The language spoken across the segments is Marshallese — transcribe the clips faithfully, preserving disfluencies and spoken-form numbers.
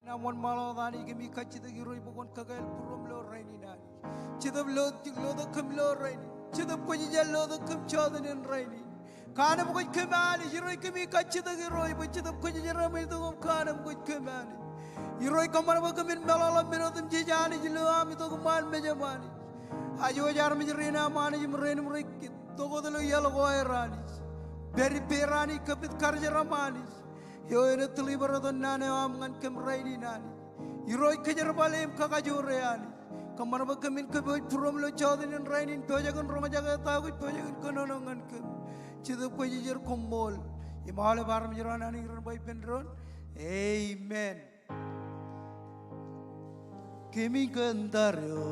Aṃ wōnṃaanḷọk wōt Anij, kōmij kajjitōk Irooj bwe kwōn kakāāl būruōm ilo rainin Anij. Jetōb lo-, lotok kōm ilo rainin. Jetōb Kwōjarjar lotok kōm jọteen in rainin. Kaanemkwōj kōm Anij, Irooj kōmij kajjitōk Irooj bwe Jetōb Kwōjarjar eṃ ej itok im kaanemkwōj kōm Anij. Irooj kōṃṃan bwe kōmin meḷọkḷọk men otemjej Anij ilo am itok iṃaan mejaṃ Anij. Aje wōj armej rein aṃ Anij im rein im rej itok wōt ilo iaḷ ko aer Anij. Pād ippāer Anij, kōpit karijeram Anij. Eo enaaj deliver etan naan eo aṃ ñan kōm rainin Anij. Irooj kōjerbale im kakajoore Anij. Kōṃṃan bwe kōmin kōpooj būruōm ilo jọteen in rainin, pojak in roñjake ta eo kwōj pojak in kōnono ñan kōm. Jetōb Kwōjarjar koṃṃool. Im aolep armej ro an Anij ren ba ippān doon, amen. Kōmij kōn tar eo.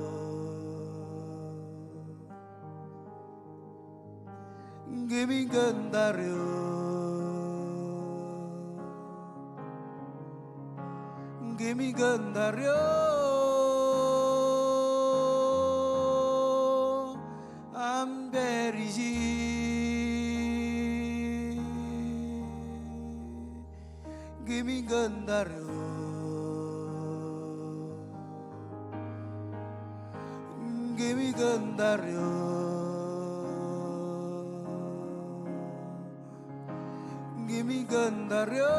Kōmij kōn tar eo. Kōmij kōn tar eo. Aṃ pād ijin. Kōmij kōn tar eo. Kōmij kōn tar eo. Kōmij kōn tar eo.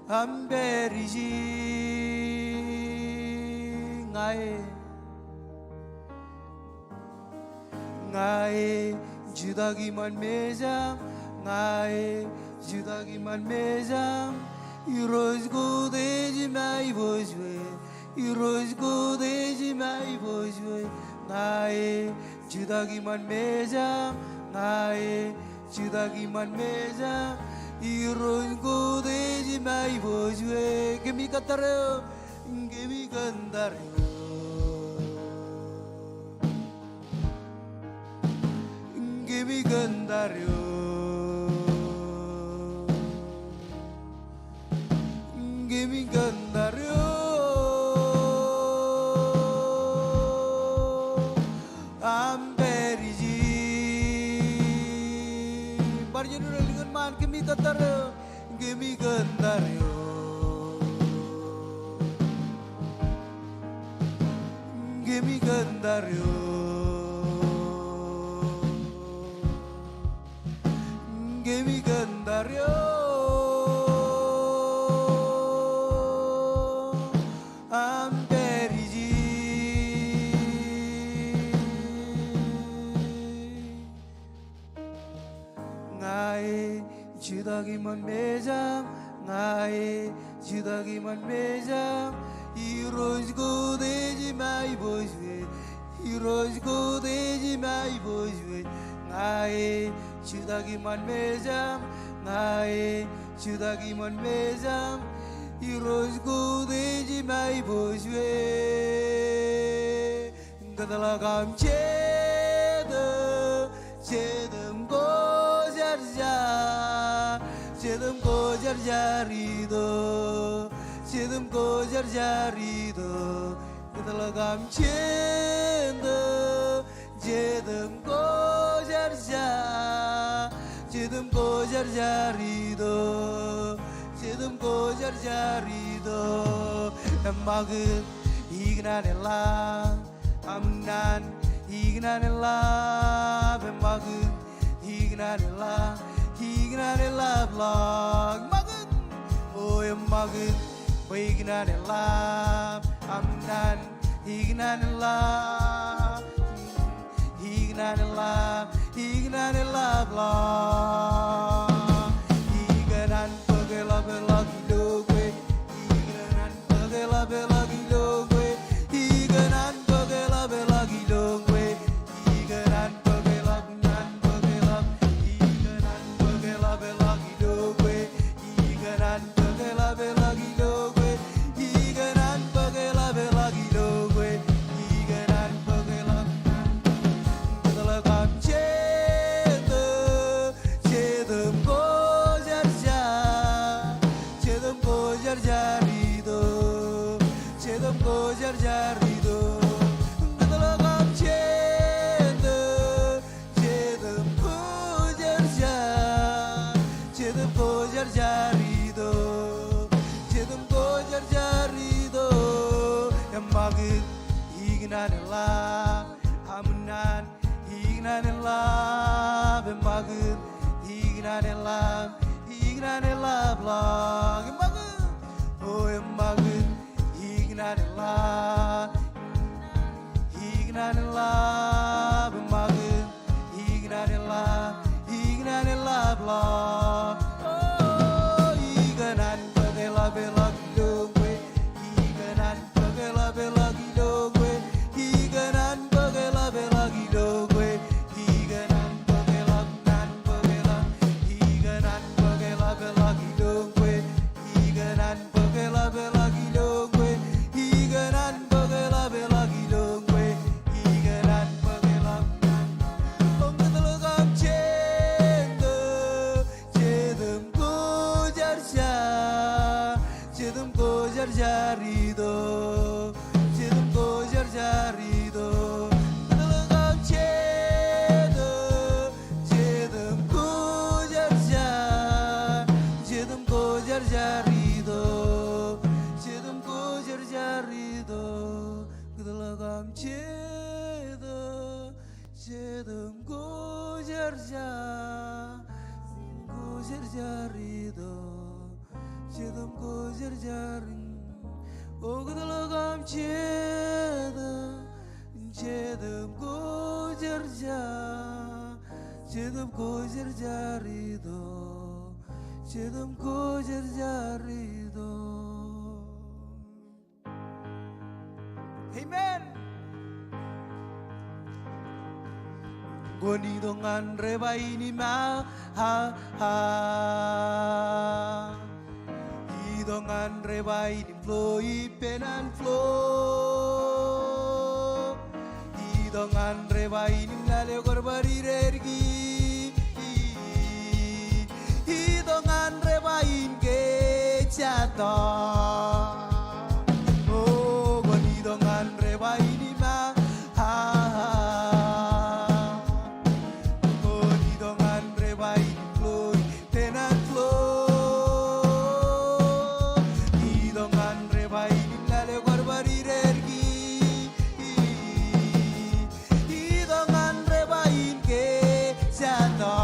Aṃ pād ijin. Ña e Ña e jutak iṃaan mejaṃ, ña e jutak iṃaan mejaṃ, Irooj koutiej im aiboojoj, Irooj koutiej im aiboojoj. Ña e jutak iṃaan mejaṃ, ña e jutak iṃaan mejaṃ, Irooj koutiej im aiboojoj. Kōmij kōn tar eo. Kōmij kōn tar eo. Kōmij kōn tar eo. Kōmij kōn tar eo. Aṃ pād ijin. Bar juon ilo likūt ṃaan, kōmij kōn tar eo. Kōmij kōn tar eo. Kōmij kōn tar eo. Kōmij kōn tar eo. Aṃ pād ijin. Ña e jutak iṃaan mejaṃ, ña e jutak iṃaan mejaṃ, Irooj koutiej im aiboojoj, Irooj koutiej im aiboojoj. Ña e jutak iṃaan mejaṃ, ña e jutak iṃaan mejaṃ, Irooj koutiej im aiboojoj. Kōtḷọk aṃ Jetōb, Jetōb Kwōjarjar, Jetōb Kwōjarjar itok, Jetōb Kwōjarjar itok. Kōtḷọk aṃ Jetōb, Jetōb Kwōjarjar, Jetōb Kwōjarjar itok, Jetōb Kwōjarjar itok. Eṃṃakūt, ikōṇaan eḷap. Aṃ naan, ikōṇaan eḷap, eṃṃakūt, ikōṇaan eḷap, ikōṇaan eḷapḷọk. Eṃṃakūt, o eṃṃakūt, bwe ikōṇaan eḷap. Aṃ naan, ikōṇaan eḷap, ikōṇaan eḷap, ikōṇaan eḷapḷọk. Ikōṇaan bōk eḷapḷọk ilo kwe. Ikōṇaan bōk eḷapḷọk ilo kwe. Ikōṇaan bōk eḷapḷọk ilo kwe. Ikōṇaan bōk eḷap, ikōṇaan bōk eḷap. Ikōṇaan bōk eḷapḷọk ilo kwe. Ikōṇaan bōk eḷapḷọk ilo kwe. Ikōṇaan bōk eḷapḷọk ilo kwe. Ikōṇaan bōk eḷap. Kōtḷọk aṃ Jetōb, Jetōb Ikōṇaan eḷap eṃṃakūt, ikōṇaan eḷap, ikōṇaan eḷapḷọk eṃṃakūt. O eṃṃakūt, ikōṇaan eḷap, ikōṇaan eḷap eṃṃakūt, ikōṇaan eḷap, ikōṇaan eḷapḷọk. O ikōṇaan bōk eḷapḷọk ilo kwe, ikōṇaan bōk eḷapḷọk ilo kwe, ikōṇaan bōk eḷapḷọk ilo kwe, ikōṇaan bōk eḷap, ikōṇaan bōk eḷap, ikōṇaan bōk eḷapḷọk ilo kwe, ikōṇaan bōk eḷapḷọk ilo kwe, ikōṇaan bōk eḷapḷọk ilo kwe, ikōṇaan bōk eḷap, ikōṇaan bōk eḷap. O kōtḷọk aṃ Jetōb, Jetōb kwōjarjar, Jetōb kwōjarjar itok, Jetōb kwōjarjar itok. Kōtḷọk aṃ Jetōb, Jetōb kwōjarjar, Jetōb kwōjarjar itok, Jetōb kwōjarjar itok. Kōtḷọk aṃ Jetōb, Jetōb kwōjarjar, kwōjarjar itok, Jetōb kwōjarjar. O kōtḷọk aṃ Jetōb, Jetōb kwōjarjar, Jetōb kwōjarjar itok, Jetōb kwōjarjar itok. Amen. Kwōn itok ñan reba in im a, a, a. Itok ñan reba in im flo ippān an flo. Itok ñan reba in im lale kōrbar ireerki. Itok ñan reba in ke jatto. O kwōn itok ñan reba in im a, a, a. Kwōn itok ñan reba in flo ippān an flo. Itok ñan reba in im lale kōrbar ireerki. Itok ñan reba in ke jatto.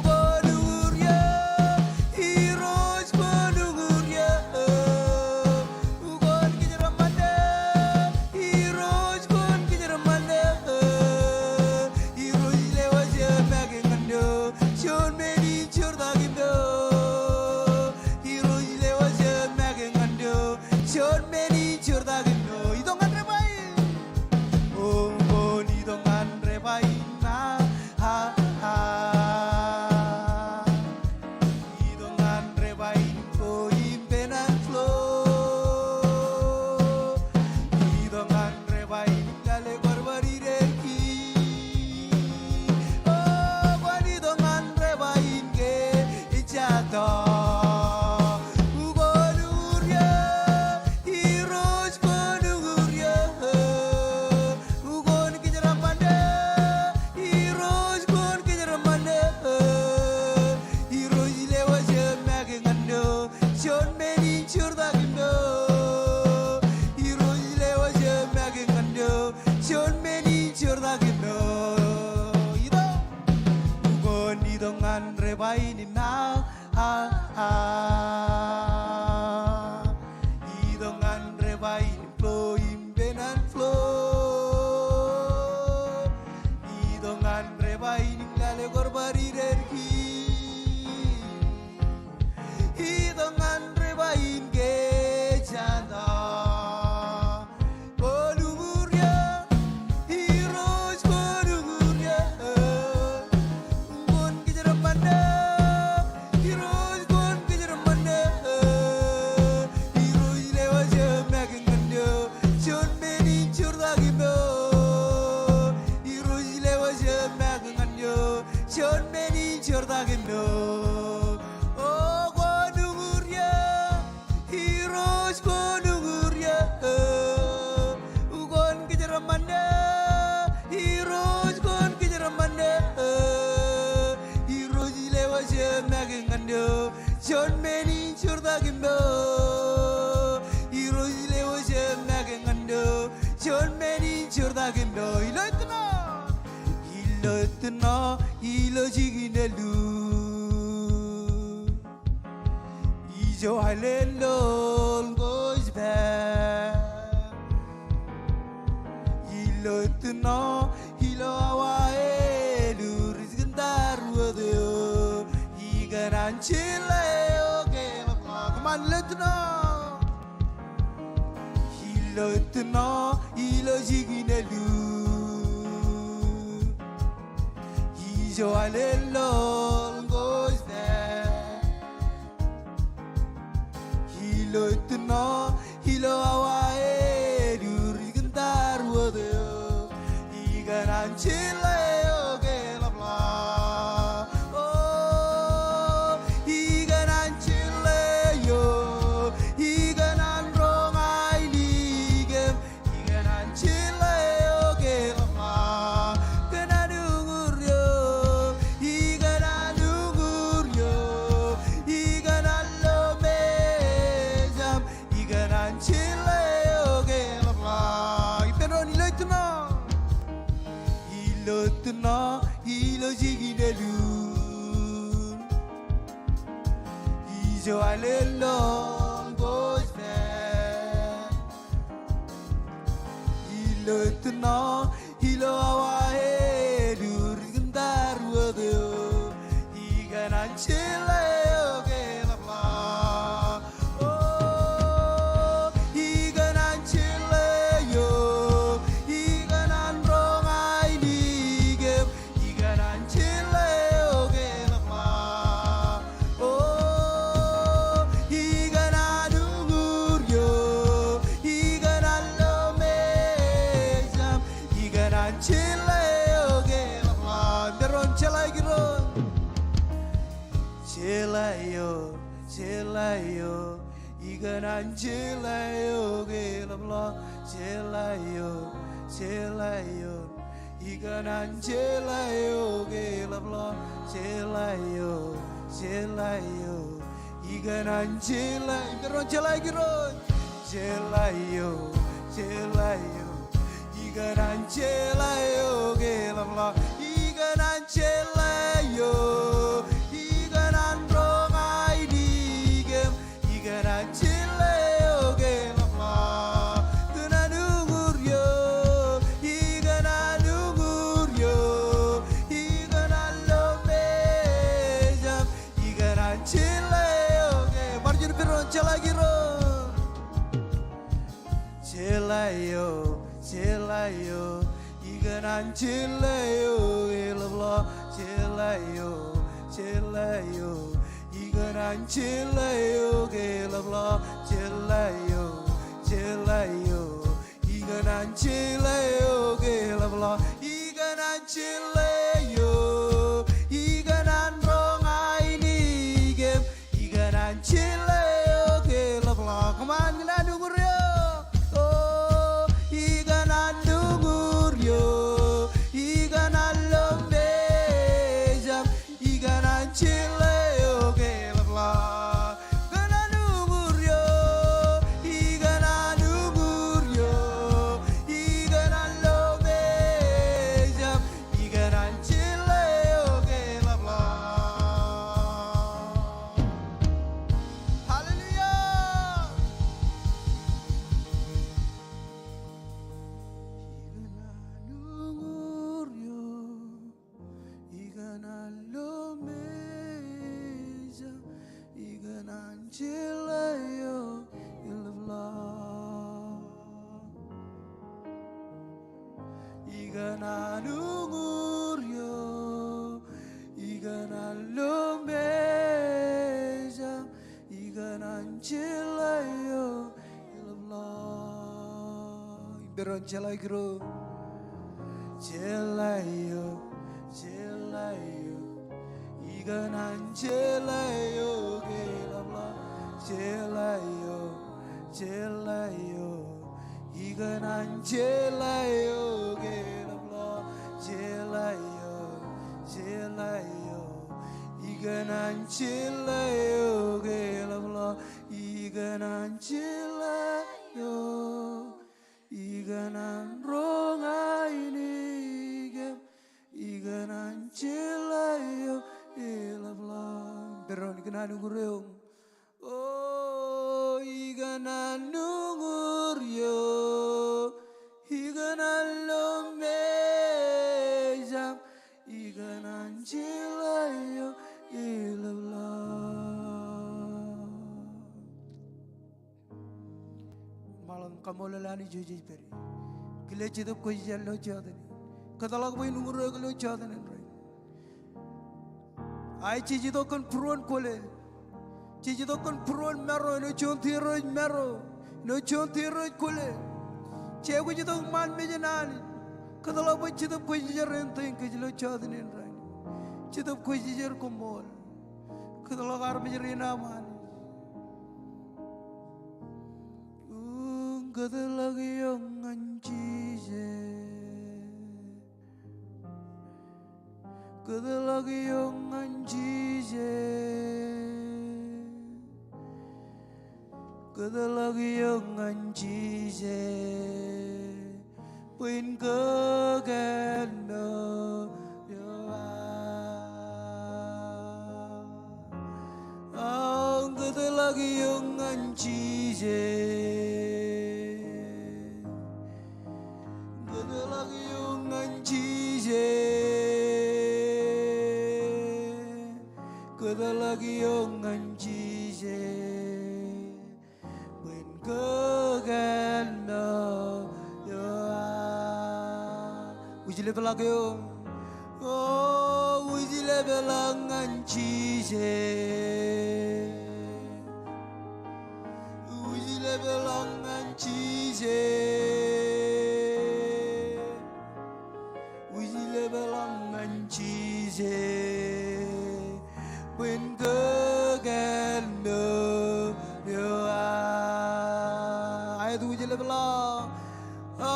Kwōn uñūr eō, Irooj kwōn uñūr eō. Kwōn kōjeraaṃṃan eō, Irooj kwōn kōjeraaṃṃan eō. Irooj lewōj eō make ñan eō, juon men in jurtak im eō. Irooj lewōj eō make ñan eō, juon men in jurtak im eō. Itok ñan reba in. O kwōn itok ñan reba in a, a, a. Itok ñan reba in flo ippān an flo. Itok ñan reba in lale kōrbar ireerki. O kwōn itok ñan reba in ke jatto. Kwōn uñūr eō, Irooj kwōn uñūr eō. Kwōn kōjeraaṃṃan eō, Irooj kwōn kōjeraaṃṃan eō. Irooj lewōj eō make ñan eō, juon men in jurtak im eō. Irooj lewōj eō make ñan eō, juon men in jurtak im eō. Itok. Kwōn itok ñan reba in im a, a, a. Itok ñan reba in flo ippān an flo. Itok ñan reba in im lale kōrbar ireerki. Itok ñan reba in ke jatto. Kwōn uñūr eō, Irooj kwōn uñūr eō. Kwōn kōjeraaṃṃan eō, Irooj kwōn kōjeraaṃṃan eō. Irooj lewōj eō make ñan eō, juon men in jurtak im eō. Irooj lewōj eō make ñan eō, juon men in jurtak im eō. O kwōn uñūr eō, Irooj kwōn uñūr eō. Kwōn kōjeraaṃṃan eō, Irooj kwōn kōjeraaṃṃan eō. Irooj lewōj eō make ñan eō, juon men in jurtak im eō. Irooj lewōj eō make ñan eō, juon men in jurtak im eō. Ilo ettino. Ilo ettino ilo jikin ellu, ijo aelōñ ḷoḷ gospel. Ilo ettino ilo awa eo ej rijikin tar wōt eo, ikōṇaan jeḷā eo ke ḷapḷọk. Come on, ilo ettino. Ilo ettino ilo jikin ellu, ijo aelōñ ḷoḷ gospel. Ilo ettino ilo awa eo ej rijikin tar wōt eo, ikōṇaan jeḷā eo ke ḷapḷọk. O, ikōṇaan jeḷā eo, ikōṇaan roñ ainikiem, ikōṇaan jeḷā eo ke ḷapḷọk. Kōṇaan uñūr eo, ikōṇaan uñūr eo, ikōṇaan lo mejam, ikōṇaan jeḷā eo ke ḷapḷọk. Ippān doon, ilo ettino. Ilo ettino ilo jikin ellu, ijo aelōñ ḷoḷ gospel. Ilo ettino ilo awa eo ej rijikin tar wōt eo, ikōṇaan jeḷā eo ke ḷapḷọk. O, ikōṇaan jeḷā eo, ikōṇaan roñ ainikiem, ikōṇaan jeḷā eo ke ḷapḷọk. O, ikōṇaan uñūr eo, ikōṇaan lo mejam, ikōṇaan jeḷā eo ke ḷapḷọk. Ippān doon, jeḷā eo, jeḷā eo, jeḷā eo, ikōṇaan jeḷā eo ke ḷapḷọk. Jeḷā eo, jeḷā eo, ikōṇaan jeḷā eo ke ḷapḷọk. Jeḷā eo, jeḷā eo, ikōṇaan jeḷā, ippān doon, jeḷā eo. Jeḷā eo, jeḷā eo, ikōṇaan jeḷā eo ke ḷapḷọk. Ikōṇaan jeḷā eo, ikōṇaan roñ ainikiem, ikōṇaan jeḷā eo ke ḷapḷọk. Kōṇaan uñūr eo, ikōṇaan uñūr eo, ikōṇaan lo mejam, ikōṇaan jeḷā eo ke, bar juon ippān doon, jeḷā eo. Jeḷā eo, jeḷā eo, ikōṇaan jeḷā eo ke ḷapḷọk. Jeḷā eo, jeḷā eo, ikōṇaan jeḷā eo ke ḷapḷọk. Jeḷā eo, jeḷā eo, ikōṇaan jeḷā eo ke ḷapḷọk. Ikōṇaan jeḷā eo, ikōṇaan roñ ainikiem, ikōṇaan jeḷā eo ke ḷapḷọk. Come on, kōṇaan uñūr eo. O, ikōṇaan uñūr eo, ikōṇaan lo mejam, ikōṇaan jeḷā eo ke ḷapḷọk. Kōṇaan uñūr eo, ikōṇaan uñūr eo, ikōṇaan lo mejam, ikōṇaan jeḷā eo ke ḷapḷọk. Hallelujah. Ikōṇaan uñūr eo, ikōṇaan lo mejam, ikōṇaan jeḷā eo ke ḷapḷọk. Ikōṇaan uñūr eo, ikōṇaan lo mejam, ikōṇaan jeḷā eo ke ḷapḷọk. Ippān doon, jeḷā eo. Jeḷā eo, jeḷā eo, ikōṇaan jeḷā eo ke ḷapḷọk. Jeḷā eo, jeḷā eo, ikōṇaan jeḷā eo ke ḷapḷọk. Jeḷā eo, jeḷā eo, ikōṇaan jeḷā eo ke ḷapḷọk. Ikōṇaan jeḷā eo, ikōṇaan roñ ainikiem, ikōṇaan an uñūr eoñ. O ikōṇaan uñūr eo, ikōṇaan lo mejam, ikōṇaan jilọk eo ilōblọk. Ṃaḷoñ, kaṃṃoolol Anij eo jej pād ie. Kile Jetōb Kwōjarjar ilo jota in. Kōtḷọk bwe en uñūr eok ilo jota in rainin. Ak jej itok kōn būruon kwōle. Jej itok kōn būruon maro, āinwōt juon tirooj maro, āinwōt juon tirooj kwōle. Jej aikuj itok ṃaan mejān Anij. Kōtḷọk bwe Jetōb Kwōjarjar en tōl kōj ilo jota in rainin. Jetōb Kwōjarjar, koṃṃool. Kōtḷọk armej rein aṃ Anij. Kōtḷọk eok ñan Jisōs. Kōtḷọk eok ñan Jisōs. Kōtḷọk eok ñan Jisōs. Bwe en kōkāāl ilo iowaak. Aō kōtḷọk eok ñan Jisōs. Kōtḷọk eok ñan Jisōs. Kōtḷọk eok ñan Jisōs. Bwe en kōkāāl ilo iowaak. Wūjlepḷọk eok. O wūjlepḷọk ñan Jisōs. Wūjlepḷọk ñan Jisōs. Wūjlepḷọk ñan Jisōs. Bwe en kōkāāl ilo iowaak. Aet, wūjlepḷọk. O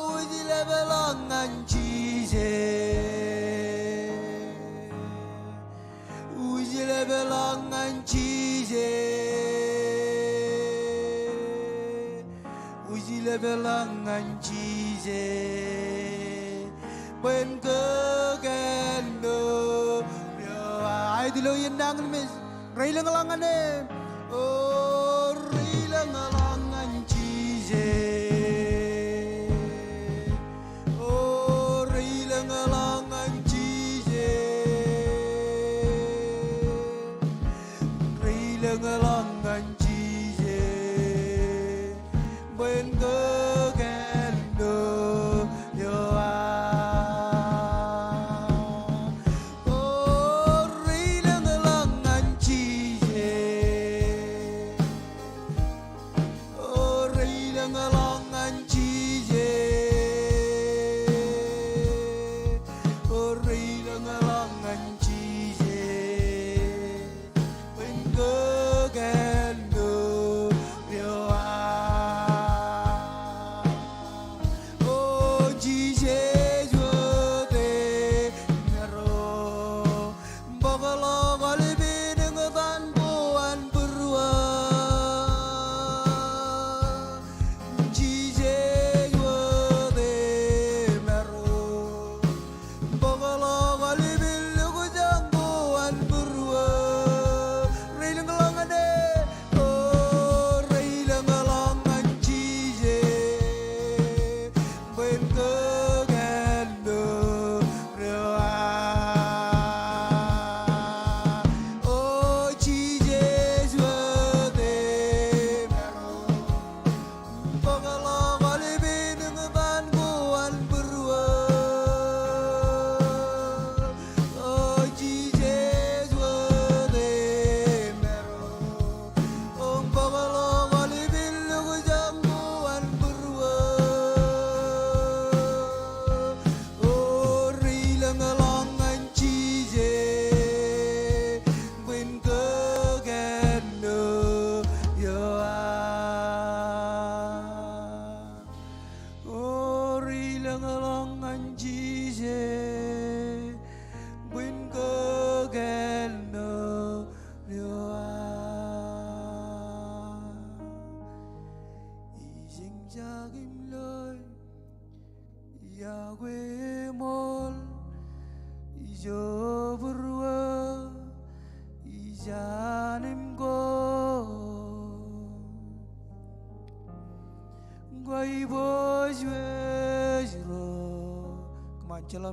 wūjlepḷọk ñan Jisōs. Wūjlepḷọk ñan Jisōs. Wūjlepḷọk ñan Jisōs. Bwe en kōkāāl ilo iowaak. Aet ilo iien nañinmej. Reilōñḷọk ñan e. O reilōñḷọk ñan Jisōs. O reilōñḷọk ñan Jisōs. Reilōñḷọk ñan Jisōs. Bwe en kōkāāl ilo iowaak. O reilōñḷọk ñan Jisōs.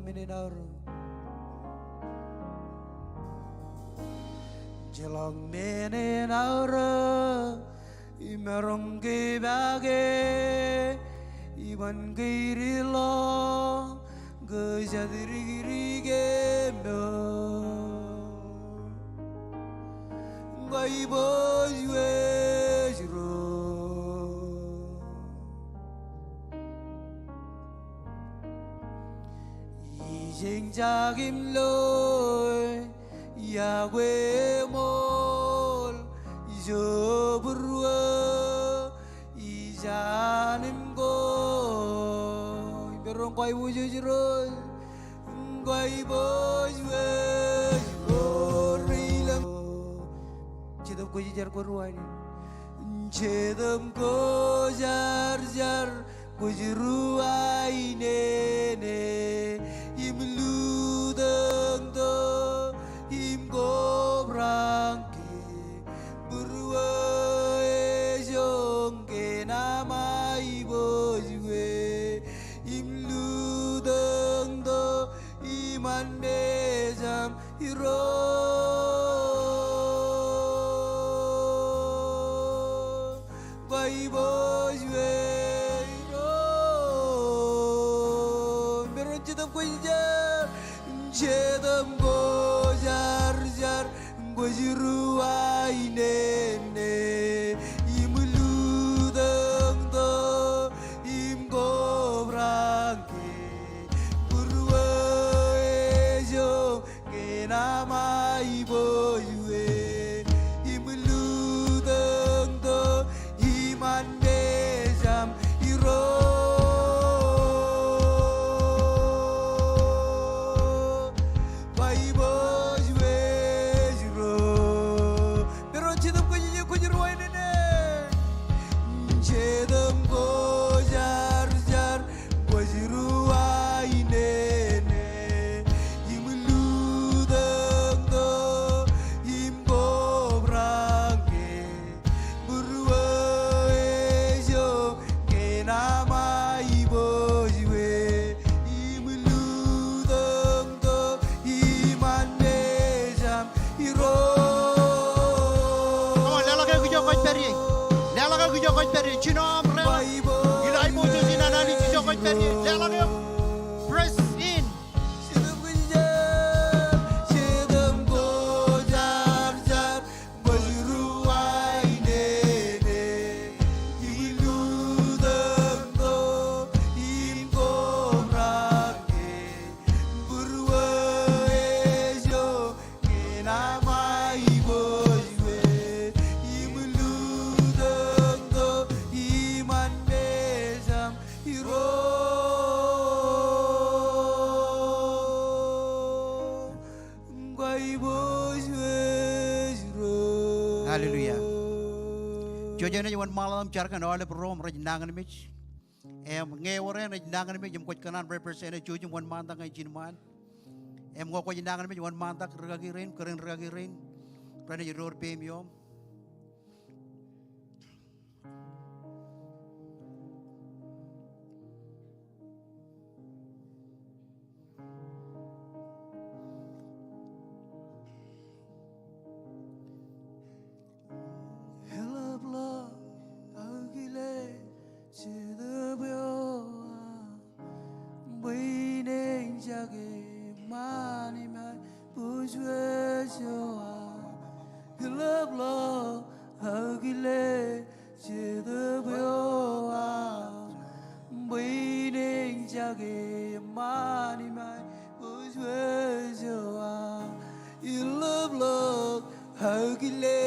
men en aorōk. Jeḷọk men en aorōk, imaroñ ke pake, iban ke ri ḷọk, ke jatdikdik eṃṃool. Ña iboojoj Irooj. Ijeñjak im loe, iakwe eṃool, ijo būruō, ijaan im kwe. Imaroñ ke iboojoj Irooj. Ke iboojoj Irooj. Jetōb Kwōjarjar kwōj ruwainene. Jetōb Kwōjarjar kwōj ruwainene, im lutōñtok im kobrak ke būruō ejoñ kōn aṃ aiboojoj, im lutōñtok iṃaan mejaṃ Irooj. Ke iboojoj Irooj. Imaroñ Jetōb Kwōjarjar. Jetōb Kwōjarjar kwōj ruwainene, im lutōñtok im kobrak ke būruō ejoñ kōn aṃ aiboojoj, im lutōñtok iṃaan mejaṃ Irooj. Ke iboojoj Irooj. Imaroñ Jetōb Kwōjarjar kwōj ruwainene. Jetōb Kwōjarjar kwōj ruwainene, im lutōñtok im kobrak ke būruō ejoñ kōn aṃ aiboojoj, im lutōñtok iṃaan mejaṃ Irooj. Come on, leḷọk eok ijo kwōj pād ie. Leḷọk eok ijo kwōj pād ie. Jino aṃ reḷọk. Ilo aiboojoj in Anij ijo kwōj pād ie. Leḷọk eok. Press in. Jetōb Kwōjarjar kwōj ruwainene, im lutōñtok im kobrak ke būruō ejoñ kōn aṃ aiboojoj, im lutōñtok iṃaan mejaṃ Irooj. Ke iboojoj Irooj. Hallelujah. Jouj im wōnṃaanḷọk im jar kōn aolep ro im rej nañinmej. Im ñe ewōr eṇ ej nañinmej im kwōj kōṇaan represent e, jouj im wōnṃaantak ñan ijin ṃaan. Im ñe kwōj nañinmej, wōnṃaantak rikaki rein, kōrā in rikaki rein renaaj door peiṃ ioṃ. Eḷap ḷọk aō kile Jetōb eo aṃ, bwe in eñjake eṃṃan im aiboojoj eo aṃ. Eḷap ḷọk aō kile Jetōb eo aṃ, bwe in eñjake eṃṃan im aiboojoj eo aṃ. Eḷap ḷọk aō kile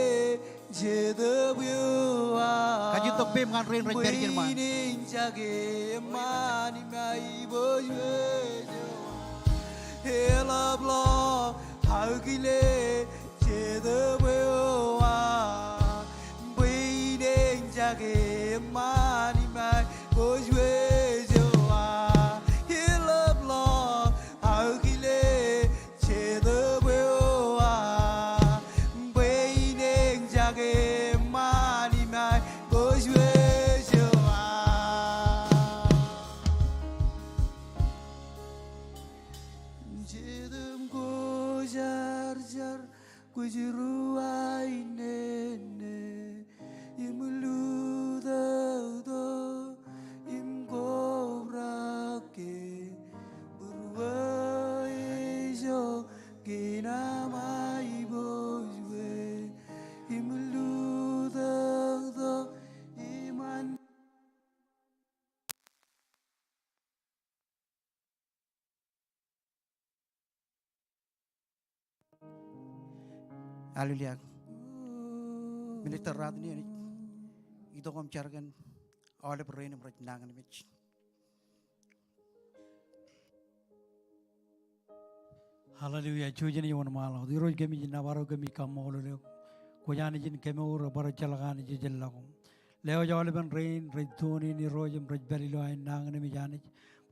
Jetōb eo aṃ. Kajjitōk peiṃ ñan rein rej pād ijin ṃaan. Bwe in eñjake eṃṃan im aiboojoj eo aṃ. Eḷap ḷọk aō kile Jetōb eo aṃ. Bwe in eñjake eṃṃan im aiboojoj eo aṃ. Eḷap ḷọk aō kile Jetōb eo aṃ, bwe in eñjake eṃṃan im aiboojoj eo aṃ. Jetōb kwōjarjar kwōj ruwainene im lutōktok im kobrakke būruō eo ej kōn aṃ aiboojoj im lutōktok im an Hallelujah. Minister Rodney, enaaj itok im jar kōn aolep rein im rej nañinmej. Hallelujah. Jouj im wōnṃaanḷọk. Irooj, kōmij nōbar eok, kōmij kaṃṃoolol eok. Kwōj Anij in kemour, bar ejjeḷọk Anij ejjeḷọk. Lewōj aolepen rein rej tune in, Irooj, im rej pād ilo aer nañinmej, Anij.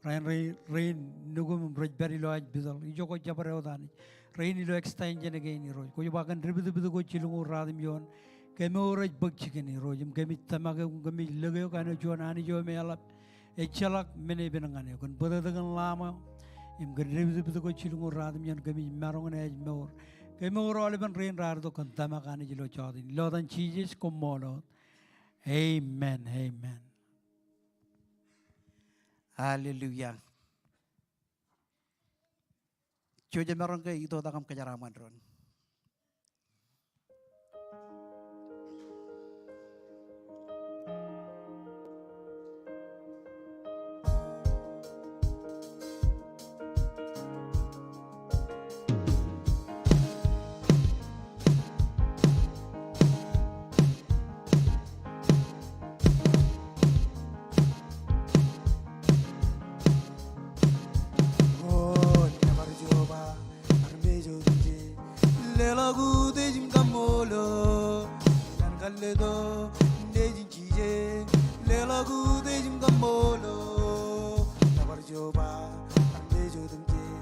Rein, rein, rein nukum im rej pād ilo aer pital. Ijoko jabdewōt, Anij. Rein ilo extension kein, Irooj. Kwōj ba kōn dipdipdik ko jilñuul ruatimjuon, kemour ej bōk jikin, Irooj. Im kōmij tōmak eok, kōmij lōke eok āinwōt juon Anij eo me eḷap ejjeḷọk men epen ñan eok. Kōn bōtōktōkin Lamb eo im kōn dipdipdik ko jilñuul ruatimjuon, kōmij maroñ in ej mour. Kemour aolepen rein raar itok kōn tōmak, Anij, ilo jota in. Ilo etan Jisōs, koṃṃool wōt. Amen, amen. Hallelujah. Jouj im maroñ ke itoitak im kōjeraaṃṃan doon. O nōbar Jeova, armej otemjej, leḷọk utiej im kaṃṃoolol, ikōṇaan kar letok nejin Jisōs, leḷọk utiej im kaṃṃoolol. Nōbar Jeova, armej otemjej,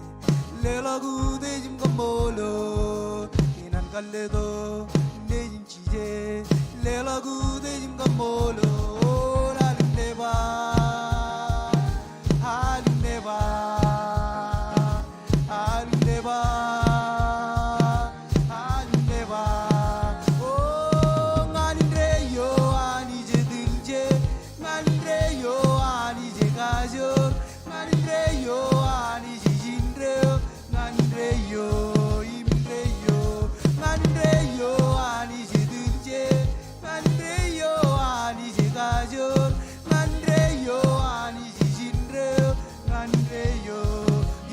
leḷọk utiej im kaṃṃoolol, ikōṇaan kar letok nejin Jisōs, leḷọk utiej im kaṃṃoolol. Alin nōbar, alin nōbar, alin nōbar, alin nōbar. O ñan indeeo Anij etilje, ñan indeeo Anij ekajoor, ñan indeeo Anij ijindeeo, ñan indeeo im indeeo, ñan indeeo Anij etilje, ñan indeeo Anij ekajoor, ñan indeeo Anij ijindeeo, ñan indeeo,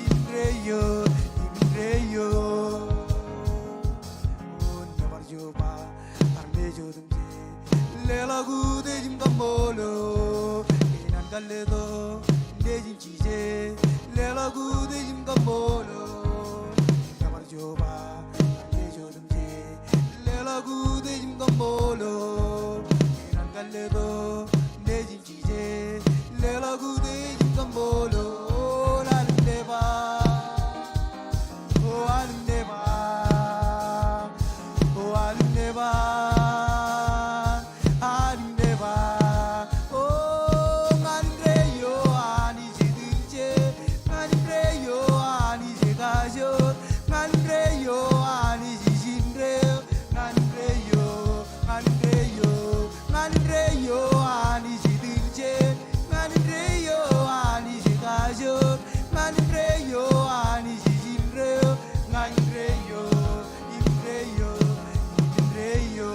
indeeo, indeeo. O nōbar Jeova, armej otemjej, leḷọk utiej im kaṃṃoolol, ikōṇaan kar letok nejin Jisōs, leḷọk utiej im kaṃṃoolol. Nōbar Jeova, armej otemjej, leḷọk utiej im kaṃṃoolol, ikōṇaan kar letok nejin Jisōs, leḷọk utiej im kaṃṃoolol. Alin nōbar, o alin nōbar, o alin nōbar, alin nōbar. O ñan indeeo Anij etilje, ñan indeeo Anij ekajoor, ñan indeeo Anij ijindeeo, ñan indeeo, ñan indeeo, ñan indeeo Anij etilje, ñan indeeo Anij ekajoor, ñan indeeo Anij ijindeeo, ñan indeeo, indeeo, indeeo.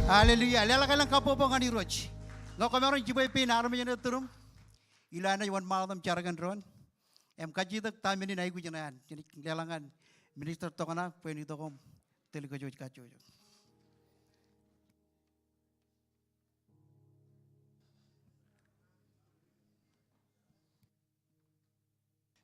Hallelujah. Leḷọk elōñ kabbokbok ñan Irooj. Ñe kwōmaroñ jibwe pein armej eṇ ettōr im ilo an naaj wōnṃaanḷọk im jar kōn doon im kajjitōk ta men in aikuj in an, leḷọk ñan Minister Tokna bwe en itok im tōl kōj kajjojo.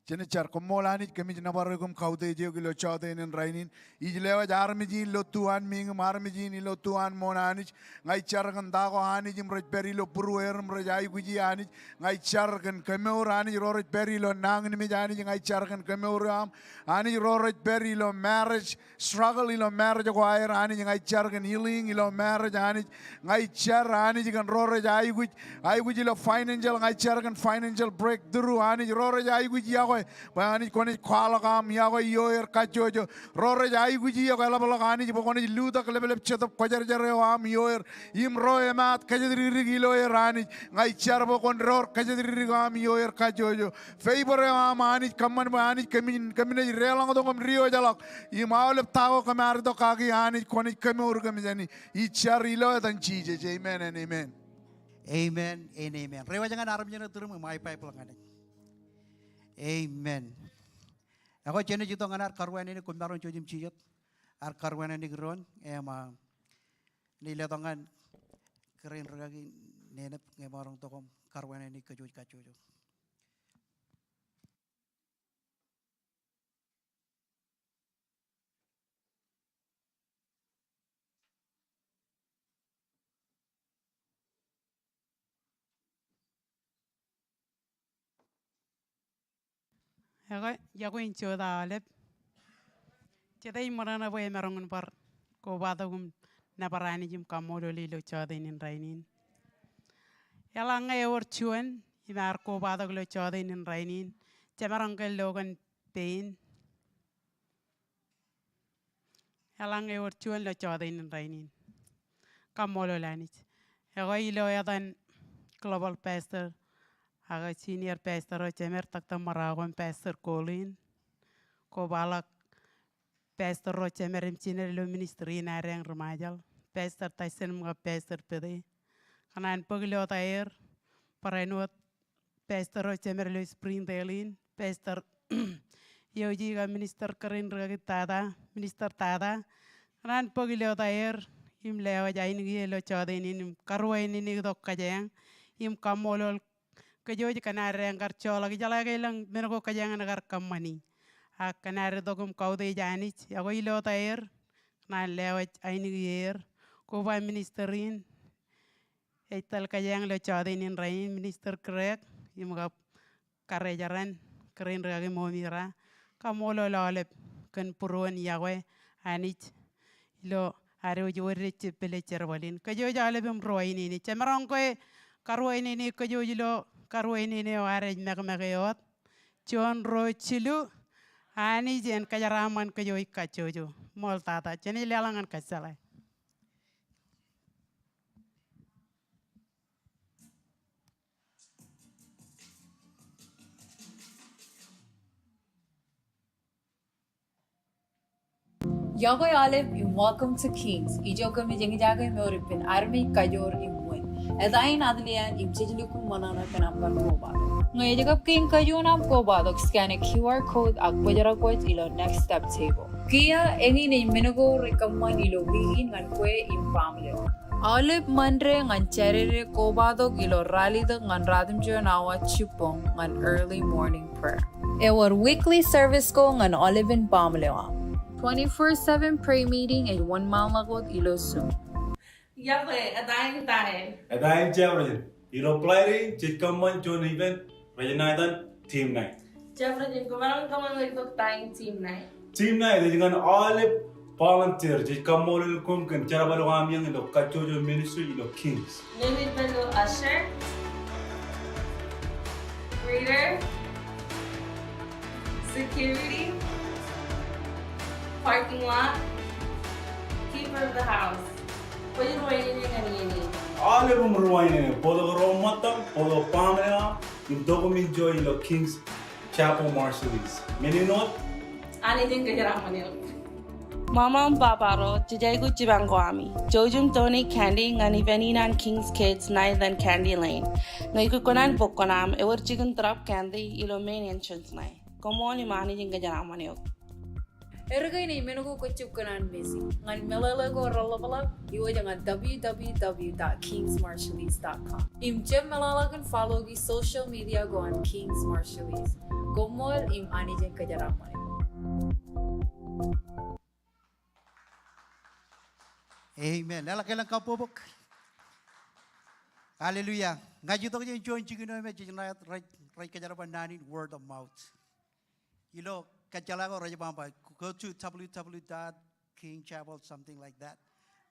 Jen jar. Koṃṃool Anij kōmij nōbar eok im kautiej eok ilo jọteen in rainin. Ij lewōj armej in ilo tuan meñe im armej in ilo tuan ṃoṇ Anij. Ña ij jar kōn ta ko Anij im rej pād ilo būrueir im rej aikuji Anij. Ña ij jar kōn kemour Anij ro rej pād ilo nañinmej Anij. Ña ij jar kōn kemour eo aṃ Anij ro rej pād ilo marriage struggle ilo marriage ko aer Anij. Ña ij jar kōn healing ilo marriage Anij. Ña ij jar Anij kōn ro rej aikuj, aikuj ilo financial, ña ij jar kōn financial breakthrough Anij. Ro rej aikuj yokwe bwe Anij kwōnaaj kwaḷọk aṃ yokwe ioer kajjojo. Ro rej aikuj yokwe eḷapḷọk Anij bwe kwōnaaj lutōk lepḷep Jetōb Kwōjarjar eo aṃ ioer. Im ro emaat kōjatdikdik iloer Anij. Ña ij jar bwe kwōn door kōjatdikdik eo aṃ ioer kajjojo. Favor eo aṃ Anij, kōṃṃan bwe Anij kōmin, kōmin ej deḷọñtok im diwōjḷọk im aolep ta ko kōm ar itok kaki Anij kwōnaaj kemour kōm jāni. Ij jar ilo etan Jisōs. Amen and amen. Amen and amen. Reiwōj ñan armej eo ej tūrūṃ im aikuj ḷọk ñan e. Amen. Ekwe jenaaj itok ñan ad karuwaineneik, koṃ maroñ jouj im jijet ad karuwaineneik doon im, ah, ij letok ñan kōrā in rikaki Nenep ñe emaroñ tok im karuwaineneik kōj kajjojo. Ekwe, iọkwe in jota aolep. Jete ej ṃōṇōṇō bwe emaroñ in bar kobatok im nōbar Anij im kaṃṃoolol e ilo jọteen in rainin. Eḷaññe ewōr juon im ear kobatok ilo jọteen in rainin, jemaroñ ke lo kōn pein. Eḷaññe ewōr juon ilo jọteen in rainin. Kaṃṃoolol Anij. Ekwe ilo etan global pastor ak senior pastor ro jemed, Doctor Marako im Pastor Colin. Kobaḷọk pastor ro jemed im jined ilo ministry in ad eñ ri Ṃajeḷ. Pastor Tyson im kab Pastor Pete. Kōṇaan bōk ilo ta er, barāinwōt pastor ro jemed ilo Springdale in, Pastor Yoji kab Minister kōrā in rikaki Tata, Minister Tata. Kōṇaan bōk ilo ta er im lewōj ainikien ilo jọteen in im karuwaineneik tok kōjeañ im kaṃṃoolol kōj kōn ad eñ kar joḷọk. Ijeḷā ke elōñ men ko kōjeañ en kar kōṃṃani. Ak kōn ad itok im kautiej Anij, ekwe ilo ta er kōṇaan lewōj ainikien er. Koba minister in ej tōl kōjeañ ilo jọteen in rainin, Minister Greg im kab karijeran kōrā in rikaki Momira. Kaṃṃoolol aolep kōn būruon iọkwe Anij ilo ad wōj wōt ej jepel ej jerbal in. Kōj aolep im ruwainene. Jemaroñ ke karuwainene kōj ilo karuwainene eo ad ej mekmeke wōt. Juon, ruo, jilu. Anij en kōjeraaṃṃan kōj kajjojo. Ṃool tata. Jenaaj leḷọk ñan kōjjeḷā. Iọkwe aolep im welcome to Kings. Ijo kōmij eñjake mour ippān armej, kajoor im wōt. Eta in Adelian im jej lukkuun ṃōṇōṇō kōn aṃ kar kobatok. Ñe ej kab kein kajuon aṃ kobatok, scan e QR code ak bōjrak wōj ilo Next Step table. Kiiō, eñin ej men ko rej kōṃṃan ilo wiik in ñan kwe im baaṃle eo. Aolep Ṃande ñan Jādede kobatok ilo ralitōk ñan ratimjuon awa jibboñ ñan early morning prayer. Ewōr weekly service ko ñan aolepen baaṃle eo aṃ. Twenty-four seven prayer meeting ej wōnṃaanḷọk wōt ilo Zoom. Iọkwe, eta in Tae. Eta in Jefferson. Ilo Friday, jej kōṃṃan juon event, rej ṇa etan Team Night. Jefferson, koṃ maroñ kōṃṃan ḷọk tok ta in Team Night? Team Night ej ñan aolep volunteer. Jej kaṃṃoolol koṃ kōn jerbal ko aṃ iọkwe ilo kajjojo ministry ilo Kings. Ñe eṃōj bwe ilo usher, greeter, security, parking lot, keeper of the house. Kwōj ruwainene ñan iien in. Aolep im ruwainene, bōktok ro ṃōttan, bōktok baaṃle eo aṃ, im tok im enjoy ilo King's Chapel Marshallese. Men in wōt? Anij en kōjeraaṃṃan eok. Ṃaṃa im baba ro, jej aikuj jipañ ko ami. Jouj im donate candy ñan event in an King's Kids Night ñan Candy Lane. Ñe kwōj kōṇaan bōk kuṇaaṃ, ewōr jikin drop candy ilo main entrance ṇe. Koṃṃool im Anij en kōjeraaṃṃan eok. Erkein ej men ko kwōj jab kōṇaan missing. Ñan meḷeḷe ko reḷapḷọk, iwōj ñan W W W dot kings marshallese dot com. Im jab meḷeḷe kōn follow e social media ko an Kings Marshallese. Koṃṃool im Anij en kōjeraaṃṃan eok. Amen. Leḷọk elōñ kabbokbok. Hallelujah. Ña ij itok jān juon jikin eo me jej ṇa rej, rej kōjerbal naan in word of mouth. Ilo kōjjeḷā ko rej ba, ba, go to w w w dot King Chapel, something like that.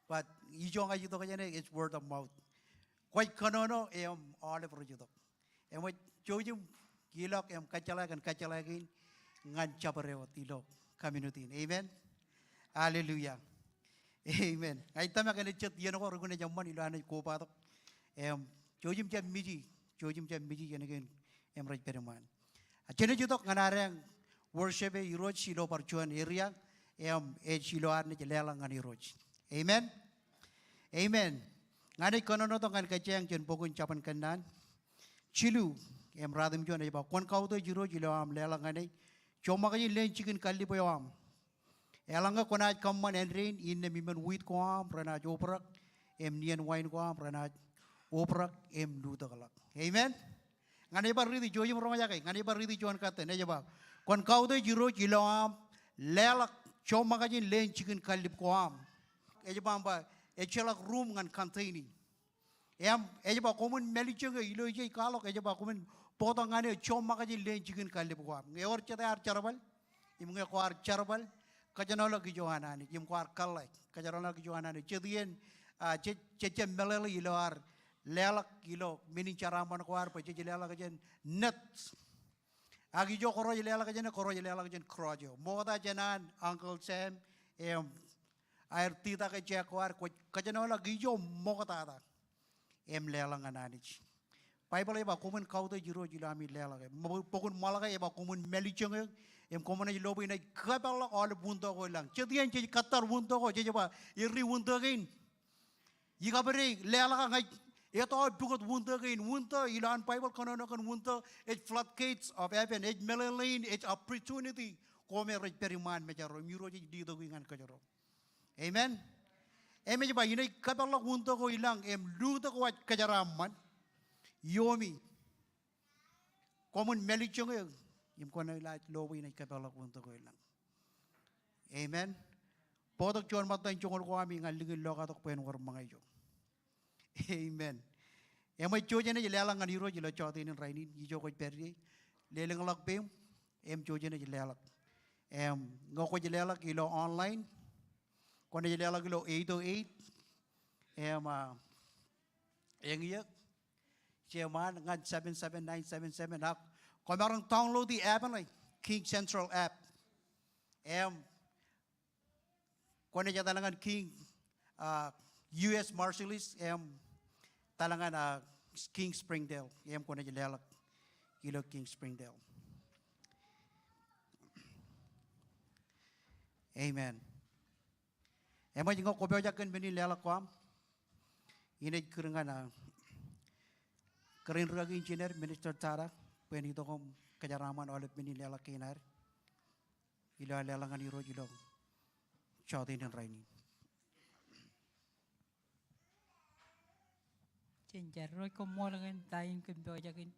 But ijo ña ij itok jāne, it's word of mouth. Kwōj kōnono im aolep rej itok. Eṃōj jouj im ilọk im kōjjeḷā kōn kōjjeḷā kein ñan jabdewōt ilo community in. Amen. Hallelujah. Amen. Ña ij tōmak enaaj jet iien ko rej kōṇaan eṃṃan ilo an ej kobatok. Im jouj im jab miji, jouj im jab miji iien kein im rej pād iṃaan. Ak jenaaj itok ñan adeañ worship e Irooj ilo bar juon area, im ej ilo ad naaj leḷọk ñan Irooj. Amen. Amen. Ña ij kōnono tok ñan kōjeañ jān bok in Jabōn Kōnnaan jilu im ruatimjuon ej ba, kwōn kautiej Irooj ilo aṃ leḷọk ñan e, joṃṃakjeṇ leen jikin kallib eo aṃ. Eḷaññe kwōnaaj kōṃṃan āindein, innām iṃōn wit ko aṃ renaaj obrak, im nien wain ko aṃ renaaj obrak im lutōkḷọk. Amen. Ñan ij bar riiti, jouj im roñjake, ñan ij bar riiti juon katten, ej ba, kwōn kautiej Irooj ilo aṃ leḷọk joṃṃakjeṇ leen jikin kallib ko aṃ. Ej ba, ba, ejjeḷọk room ñan containing. Im ej ba koṃwin mālejjoñe ilo ijej kwaḷọk, ej ba koṃwin bōktok ñan e joṃṃakjeṇ leen jikin kallib ko aṃ. Ñe ewōr jet ear jerbal, im ñe kwaar jerbal, kōjenolọk ijo an Anij, im kwaar kōḷḷā, kōjenolọk ijo an Anij. Jet iien, ah, jej, jej jab meḷeḷe ilo ad leḷọk ilo men in jeraaṃṃan ko ad bwe jej leḷọk jān net. Ak ijo kwōj leḷọk jāne, kwōj leḷọk jān cross eo. Ṃokta jān an Uncle Sam, im aer titake jek ko ad, kwōj kōjenolọk ijo ṃoktata im leḷọk ñan Anij. Baibōḷ ej ba koṃwin kautiej Irooj ilo ami leḷọk e. Bok in Ṃōḷak ej ba koṃwin mālejjoñe, im koṃwin naaj lo bwe inaaj kōpeḷḷọk aolep wūntō ko ilañ. Jet iien jej kōttar wūntō ko, jej ba, erri wūntō kein. Ikabede leḷọk ña ij etto pukot wūntō kein. Wūntō, ilo an Baibōḷ kōnono kōn wūntō, ej floodgates of heaven, ej meḷeḷein, ej opportunity ko me rej pād iṃaan mejaro, im Irooj ej letok e ñan kōjro. Amen. Im ej ba inaaj kōpeḷḷọk wūntō ko ilañ im lutōk wōj kōjeraaṃṃan iomi. Koṃwin mālejjoñe, im kwōnaaj lo bwe inaaj kōpeḷḷọk wūntō ko ilañ. Amen. Bōktok juon ṃōttan joñoul ko ami ñan likin lokatok bwe en wōr ṃōñā ijo. Amen. Eṃōj jouj enaaj leḷọk ñan Irooj ilo jọteen in rainin, ijo kwōj pād ie, lelōñḷọk peiṃ, im jouj enaaj leḷọk. Im ñe kwōj leḷọk ilo online, kwōnaaj leḷọk ilo eight oh eight, im, ah, eñin, jemān ñan seven seven nine seven seven, ak kwōmaroñ download e app ṇe, King Central app. Im kwōnaaj etal ñan King, ah, U S Marshallese, im etal ñan, ah, King Springdale, im kwōnaaj leḷọk ilo King Springdale. Amen. Eṃōj ñe kwō pojak kōn men in leḷọk ko aṃ, inaaj kūr ñan, ah, kōrā in rūkaki in jenaaj, Minister Tara, bwe en itok im kōjeraaṃṃan aolep men in leḷọk kein ad ilo ad leḷọk ñan Irooj ilo jọteen in rainin. Jen jar. Irooj, koṃṃool kōn ta in kōm pojak in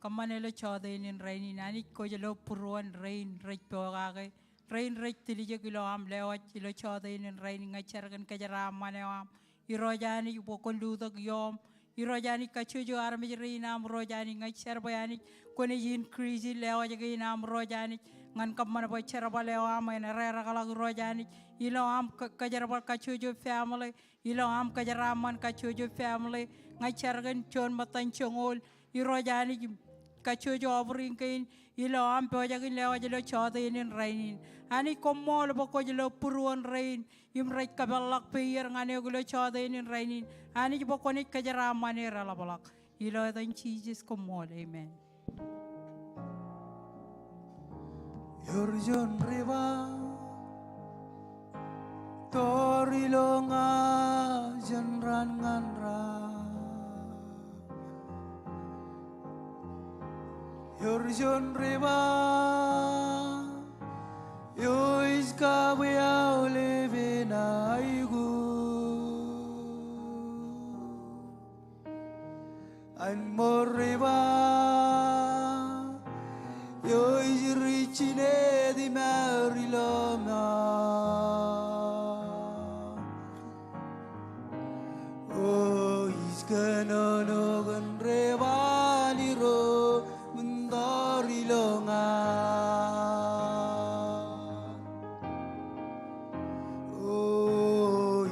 kōṃṃane ilo jọteen in rainin. Anij, kwōj lo būruon rein rej pokake, rein rej tiljek ilo aṃ lewōj ilo jọteen in rainin. Ña ij jar kōn kōjeraaṃṃan eo aṃ. Irooj Anij, bwe kwōn lutōk ioom. Irooj Anij, kajjojo armej rein aṃ, Irooj Anij, ña ij jar bwe Anij kwōnaaj increase lewōj kein aṃ, Irooj Anij, ñan kōṃṃan bwe jerbal eo aṃ en ererekḷọk, Irooj Anij, ilo aṃ kō-, kōjerbal kajjojo family, ilo aṃ kōjeraaṃṃan kajjojo family. Ña ij jar kōn juon ṃōttan joñoul, Irooj Anij, kajjojo offering kein ilo aṃ pojak in lewōj ilo jọteen in rainin. Anij, koṃṃool bwe kwōj lo būruon rein im rej kōpeḷḷọk peier ñan eok ilo jọteen in rainin. Anij, bwe kwōnaaj kōjeraaṃṃan er eḷapḷọk. Ilo etan Jisōs, koṃṃool. Amen. Ewōr juon river tōre ilo ña jān raan ñan raan. Ewōr juon river eo ej kabwe aolepen aikuj. An ṃool river Eo ij ri jinet im aō ri lọmọọr. O ij kōnono kōn ri ban Irooj im tōre ilo ña. O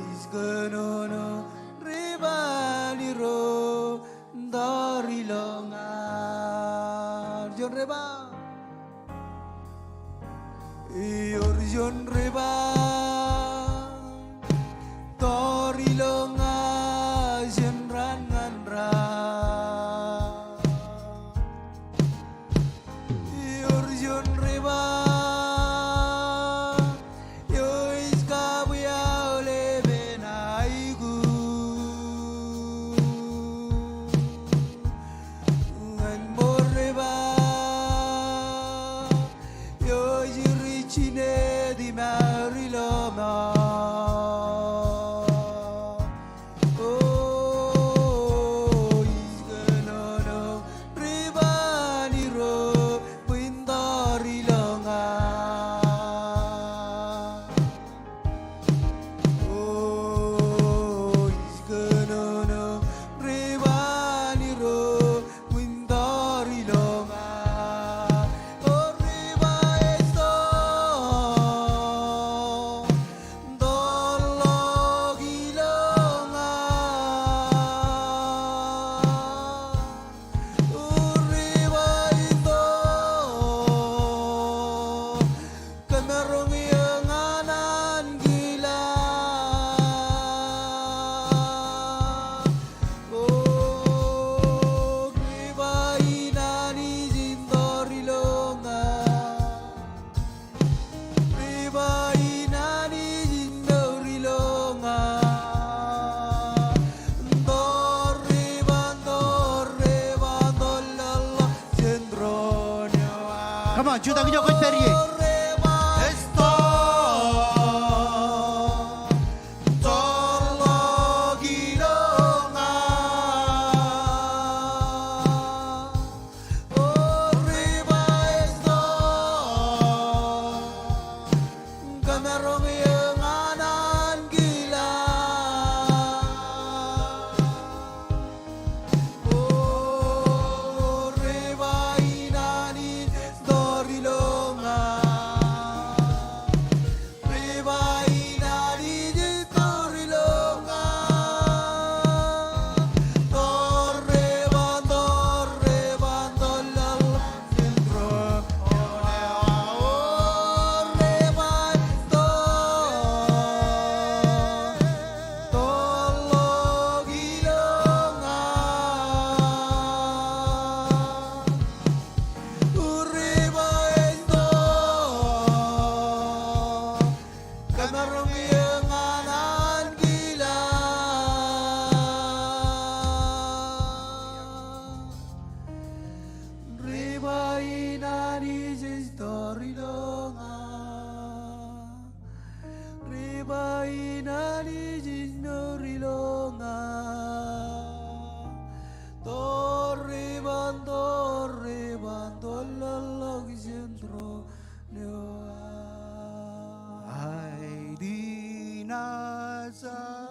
ij kōnono ri ban Irooj im tōre ilo ña. Juon ri ban. Ewōr juon ri ban tōre ilo ña jān raan ñan raan. Ewōr juon ri ban eo ij kabwi aolep eṇ aikuj. Ñan ṃool ri ban eo ij ri jinet im aō ri lọmọọr. O ij kōnono ri ban Irooj bwe in tōre ilo ña. O ij kōnono ri ban Irooj bwe in tōre ilo ña. O ri ban ej tō tōrḷọk ilo ña. O ri ban ej tō kōmaroñ eō ñan ankilaan. O ri ban in Anij in tōre ilo ña. Ri ban in Anij in mour ilo ña. Tōre ban, tōre ban tōrḷọk jān tūroon eo aō. Come on, jutak ijo kwōj pād ie. Tōre ban ej tō tōrḷọk ilo ña. O ri ban ej tō kōmaroñ eō ñan ankilaan. O ri ban in Anij tōre ilo ña. Ri ban in Anij tōre ilo ña. Tōre ban, tōre ban tōrḷọk jān tūroon eo aō. O ri ban ej tō tōrḷọk ilo ña. O ri ban ej tō kōmaroñ eō ñan ankilaan. Ri ban in Anij ej tōre ilo ña. Ri ban in Anij in mour ilo ña. Tōre ban, tōre ban tōrḷọk jān tūroon eo aō. Aelōñ in jar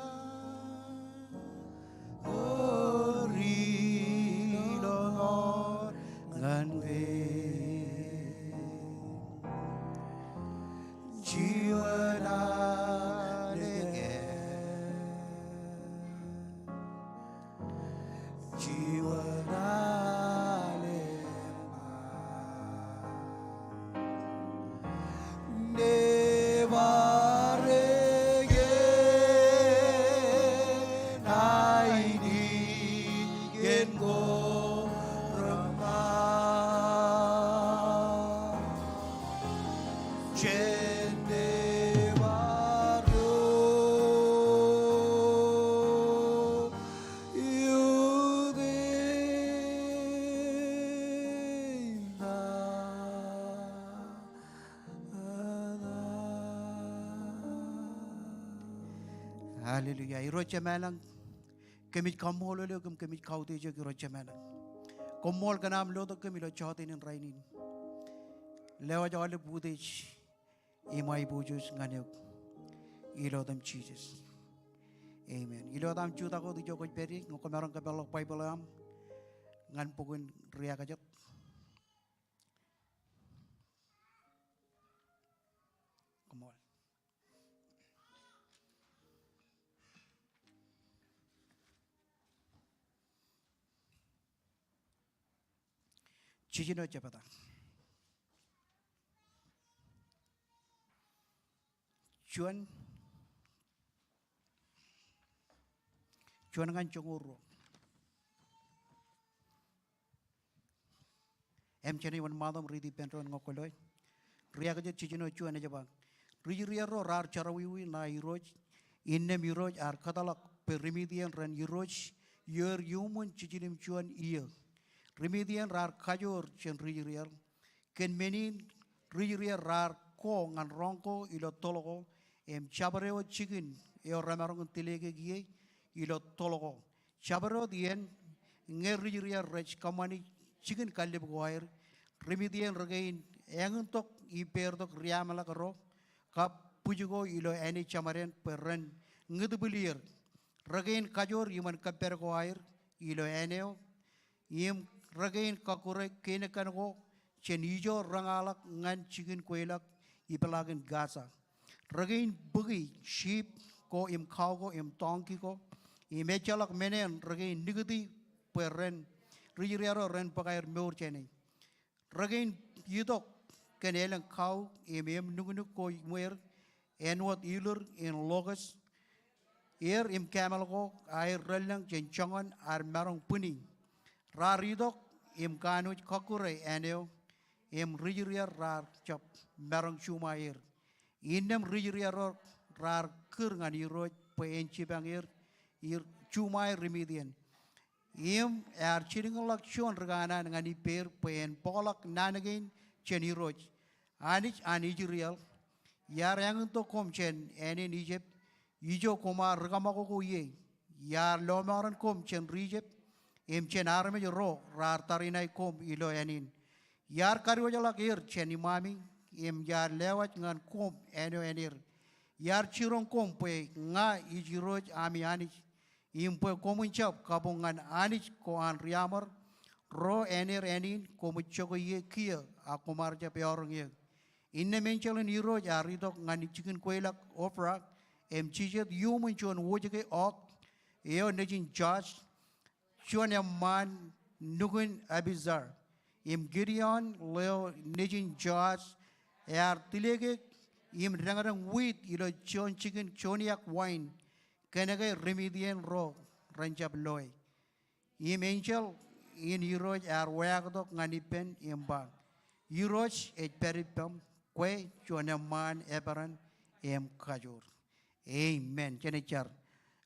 tōre ilo ñan kwe. Juon alen ke. Juon alen ma. Nebareken ainikien ko reṃṃan. Jen nebar eo Hallelujah. Irooj Jemem ilañ, kōmij kaṃṃoolol eok im kōmij kautiej eok Irooj Jemem ilañ. Koṃṃool kōn aṃ lotok kōm ilo jota in rainin. Lewōj aolep utiej im aiboojoj ñan eok ilo etan Jisōs. Amen. Ilo etaṃ jutak wōt ijo kwōj pād ie, ñe kwōmaroñ kōpeḷḷọk Baibōḷ eo aṃ ñan bok in Riekajet. Koṃṃool. Jiljino jebta. Juon, juon ñan joñoul ruo. Im jenaaj wōnṃaantok im riiti ippān doon ñe kwō loe. Riekajet jiljino juon ej ba, rijrier ro raar jerọwiwi ṇae Irooj, innām Irooj ear kōtḷọk bwe ri Midian ren irooj ioer iuṃwin jiljilimjuon iiō. Ri Midian raar kajoor jān rijrier. Kōn men in rijrier raar ko ñan roñ ko ilo toḷ ko, im jabdewōt jikin eo remaroñ in tilekek ie ilo toḷ ko. Jabdewōt iien, ñe rijrier rej kōṃṃani jikin kallib ko aer, ri Midian rekein eñintok ippāertok riaamḷọk ro kab bwij ko ilo āne jemāden bwe ren ñitbwil er. Rekein kajoor iṃōn kōppād ko aer ilo āne eo, im rekein kọkkure keinekkan ko jān ijo reñaḷọk ñan jikin kweilọk ipeḷaakin Gaza. Rekein bōki sheep ko im cow ko im donkey ko, im ejjeḷọk men eṇ rekein nikūti bwe ren, rijrier ro ren bōk aer mour jāne. Rekein itok kōn elōñ cow im eṃ nuknuk ko iṃweer, āinwōt ilur im locust, er im camel ko aer relōñ jān joñan ad maroñ bwini. Raar itok im kanooj kọkkure āne eo, im rijrier raar jab maroñ juṃae er. Innām rijrier ro raar kūr ñan Irooj bwe en jipañ er, er juṃae ri Midian. Im ear jilkinḷọk juon rikanaan ñan ippāer bwe en bōkḷọk naan kein jān Irooj, Anij an Israel, iar eñintok koṃ jān ānen Ijipt, ijo koṃ ar rikaṃakoko ie. Iar lọmọọren koṃ jān ri Ijipt, im jān armej ro raar tariṇae koṃ ilo ānin. Iar kadiwōjḷọk er jān iṃaami, im iar lewōj ñan koṃ āinwōt āneer. Iar jiroñ koṃ bwe ña ij Irooj ami Anij, im bwe koṃwin jab kabuñ ñan anij ko an riaṃōr, ro āneer ānin koṃij jokwe ie kiiō, ak koṃ ar jab eọroñ eō. Innām enjeḷ in Irooj ear itok ñan jikin kweilọk Ophrah, im jijet iuṃwin juon wōjke ọọk eo nejin Joash, juon eṃṃaan nukun Abiezer. Im Gideon ḷeo nejin Joash ear tilekek im deñdeñ wiit ilo juon jikin joniak wain, kōnke ri Midian ro ren jab loe. Im enjeḷ in Irooj ear waaktok ñan ippān im ba, Irooj ej pād ippaṃ, kwe juon eṃṃaan eperan im kajoor. Amen. Jenaaj jar.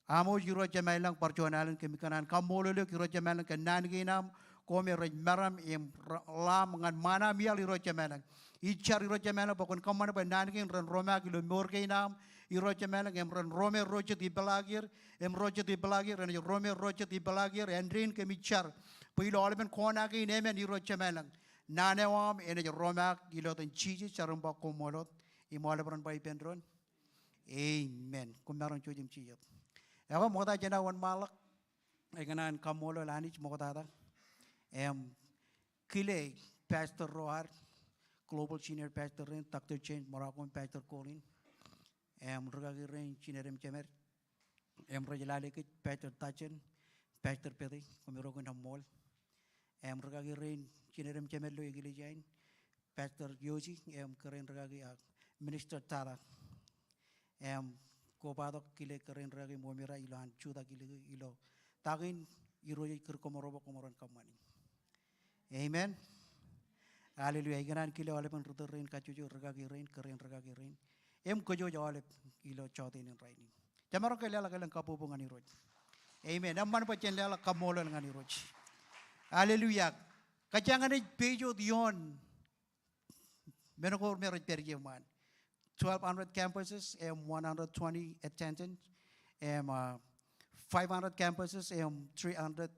Aṃ wōj Irooj Jemām ilañ, bar juon alen kōmij kōṇaan kaṃṃoolol eok Irooj Jemām ilañ kōn naan kein aṃ, koṃ rej meram im ḷaam ñan ṃaan aṃ iaḷ Irooj Jemām ilañ. Ij jar Irooj Jemām ilañ bwe kwōn kōṃṃan bwe naan kein ren romaak ilo mour kein aṃ Irooj Jemām ilañ, im ren rome ro jet ipeḷaakier, im ro jet ipeḷaakier, renaaj rome ro jet ipeḷaakier, āindein kōmij jar bwe ilo aolepen kona kein emān Irooj Jemām ilañ, naan eo aṃ enaaj romaak ilo etan Jisōs. Jar im ba koṃṃool wōt, im aolep ren ba ippān doon, amen. Koṃ maroñ jouj im jijet. Ekwe ṃokta jenaaj wōnṃaanḷọk, ij kōṇaan kaṃṃoolol Anij ṃoktata im kile pastor ro ad, Global Senior Pastor rein, Doctor James Morako im Pastor Colin, im rikaki rein jined im jemed, im rej lale kōj, Pastor Tajen, Pastor Pete, koṃiro kōn eṃṃool. Im rikaki rein jined im jemed ilo eklejia in, Pastor Yosi, im kōrā in rikaki ak Minister Tata. Im kobatok kile kōrā in rikaki Ṃomirā ilo an jutak ilo, ilo ta kein Irooj ej kūr koṃro bwe koṃro en kōṃṃani. Amen. Hallelujah. Ij kōṇaan kile aolepen ri tōl rein, kajjojo rikaki rein, kōrā in rikaki rein, im kōjwōj aolep ilo jota in rainin. Jemaroñ ke leḷọk elōñ kabbokbok ñan Irooj? Amen. Eṃṃan bwe jen leḷọk kaṃṃoolol ñan Irooj. Hallelujah. Kōjeañ enaaj page wōt ioon men ko me rej pād ie ṃaan. Twelve hundred campuses im one hundred twenty attendance, im, uh, five hundred campuses im three hundred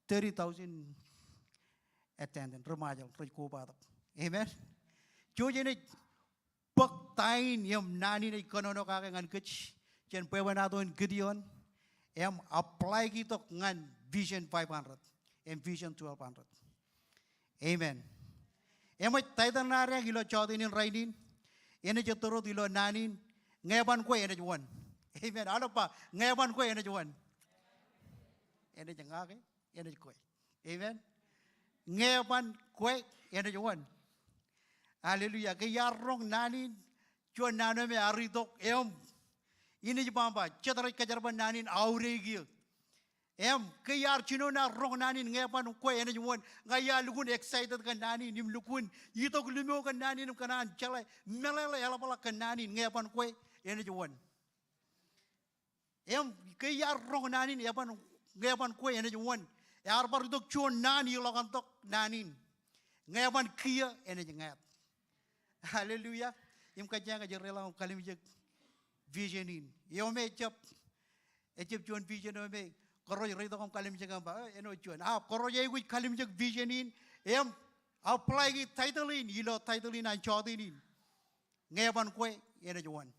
thirty thousand attendance. Ri Ṃajeḷ rej kobatok. Amen. Jouj enaaj bōk ta in im naan in ej kōnono kake ñan kōj jān bwebwenato in Gideon im apply e itok ñan Vision five hundred im Vision twelve hundred. Amen. Eṃōj title ṇe ad ilo jota in rainin, enaaj ettōr wōt ilo naan in, Ñe eban kwe enaaj wōn. Amen. Aolep ba, ñe eban kwe enaaj wōn. Enaaj ña ke, enaaj kwe. Amen. Ñe eban kwe enaaj wōn. Hallelujah. Ke iar roñ naan in, juon naan eo me ear itok im in ej ba, ba jet rej kōjerbal naan in aorōk kiiō. Im ke iar jino ear roñ naan in ñe eban kwe enaaj wōn, ña iar lukkuun excited kōn naan in im lukkuun itok limo kōn naan in im kōṇaan jeḷā meḷeḷe eḷapḷọk kōn naan in ñe eban kwe enaaj wōn. Im ke iar roñ naan in eban, ñe eban kwe enaaj wōn, ear bar itok juon naan iḷọk tok naan in, ñe eban kiiō enaaj ñāāt. Hallelujah. Im kajjioñ ke jej reḷọk im kalimjek vision in. Eo me ejjab, ejjab juon vision eo me kōrọọl rej itok im kalimjek im ba, eh, āinwōt juon. A kōrọọl aikuj kalimjek vision in im apply e title in ilo title in an jota in. Ñe eban kwe enaaj wōn.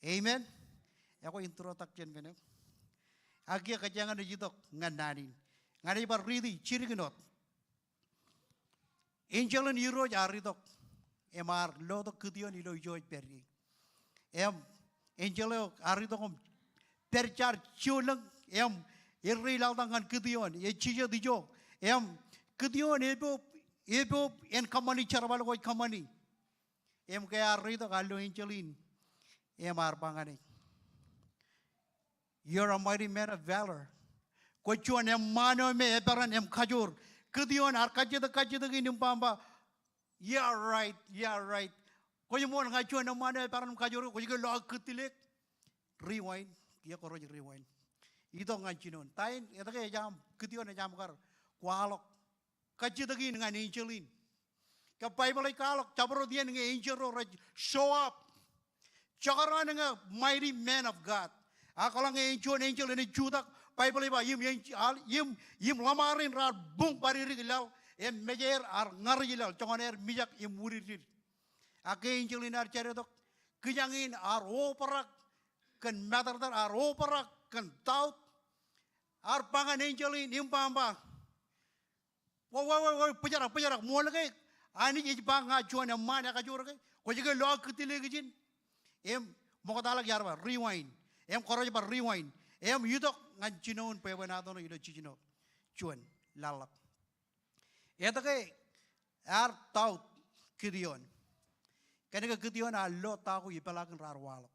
Amen. Ekwe introduction men eo. Ak kiiō kōjeañ naaj itok ñan naan in. Ña ij bar riiti jidik in wōt. Enjeḷ in Irooj ear itok im ear lotok Gideon ilo ijo ej pād ie. Im enjeḷ eo ear itok im pād jaar jolōñ im erreilaḷtak ñan Gideon, ej jijet ijo. Im Gideon epob, epob en kōṃṃani jerbal ko ej kōṃṃani. Im ke ear reitok ear lo enjeḷ in im ear ba ñan e, "You're a mighty man of valor." Kwōj juon eṃṃaan eo me eperan im kajoor. Gideon ear kajjitōk, kajjitōk in im ba, ba, "Yeah, right, yeah, right. Kwōj ṃool ña juon eṃṃaan eo eperan im kajoor, kwōj ke lo aō kūtlik." Rewind, kiiō kōrọọl rewind. Itok ñan jinoin. Ta in, etke ejam, Gideon ejam kar kwaḷọk kajjitōk in ñan enjeḷ in. Ke Baibōḷ ej kwaḷọk, jabdewōt iien ñe enjeḷ ro rej show up, jekdọọn ñe mighty man of God. Ak eḷaññe en juon enjeḷ enaaj jutak, Baibōḷ ej ba im enj-, al-, im, im ḷōṃaro in raar buñ badidik laḷ, im mejeir ear ñarik laḷ, joñan aer mijak im wūdiddid. Ak ke enjeḷ in ear jeratok, kijañ in ear obrak kōn matōrtōr, ear obrak kōn doubt, ear ba ñan enjeḷ in im ba, ba, Wa, wa, wa, wa, bōjrak, bōjrak, ṃool ke Anij ej ba ña juon eṃṃaan ekajoor ke? Kwōj ke lo aō kūtlik ijin? Im ṃoktaḷọk iar ba, rewind. Im kōrọọl bar rewind. Im itok ñan jinoin bwebwenato ṇe ilo jiljino juon laḷḷap. Etke ear doubt Gideon? Kōnke Gideon ear lo ta ko ipeḷaakin raar waḷọk.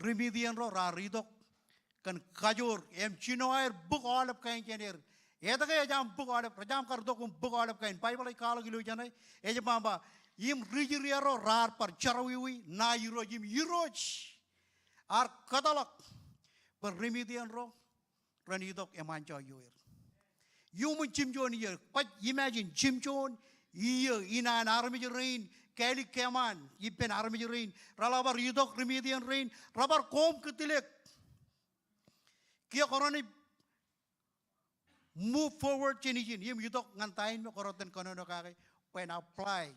Ri Midian ro raar itok kōn kajoor im jino aer bōk aolep kain jān er. Etke ejam bōk aolep, rejam kar itok im bōk aolep kain? Baibōḷ ej kwaḷọk ilo ijeṇe, ej ba, ba, im ri Israel ro raar bar jerọwiwi ṇae Irooj im Irooj ear kōtḷọk bwe ri Midian ro ren itok eṃṃaan jọọj ioer. Iuṃwin jimjuon iiō, kwōj imagine jimjuon iiō in an armej rein, kāālik keṃṃan ippān armej rein, reḷak bar itok ri Midian rein, rebar koṃ kūtlik. Kiiō kōrọọl in move forward jān ijin, im itok ñan ta in me kōrọọl itōn kōnono kake, bwe en apply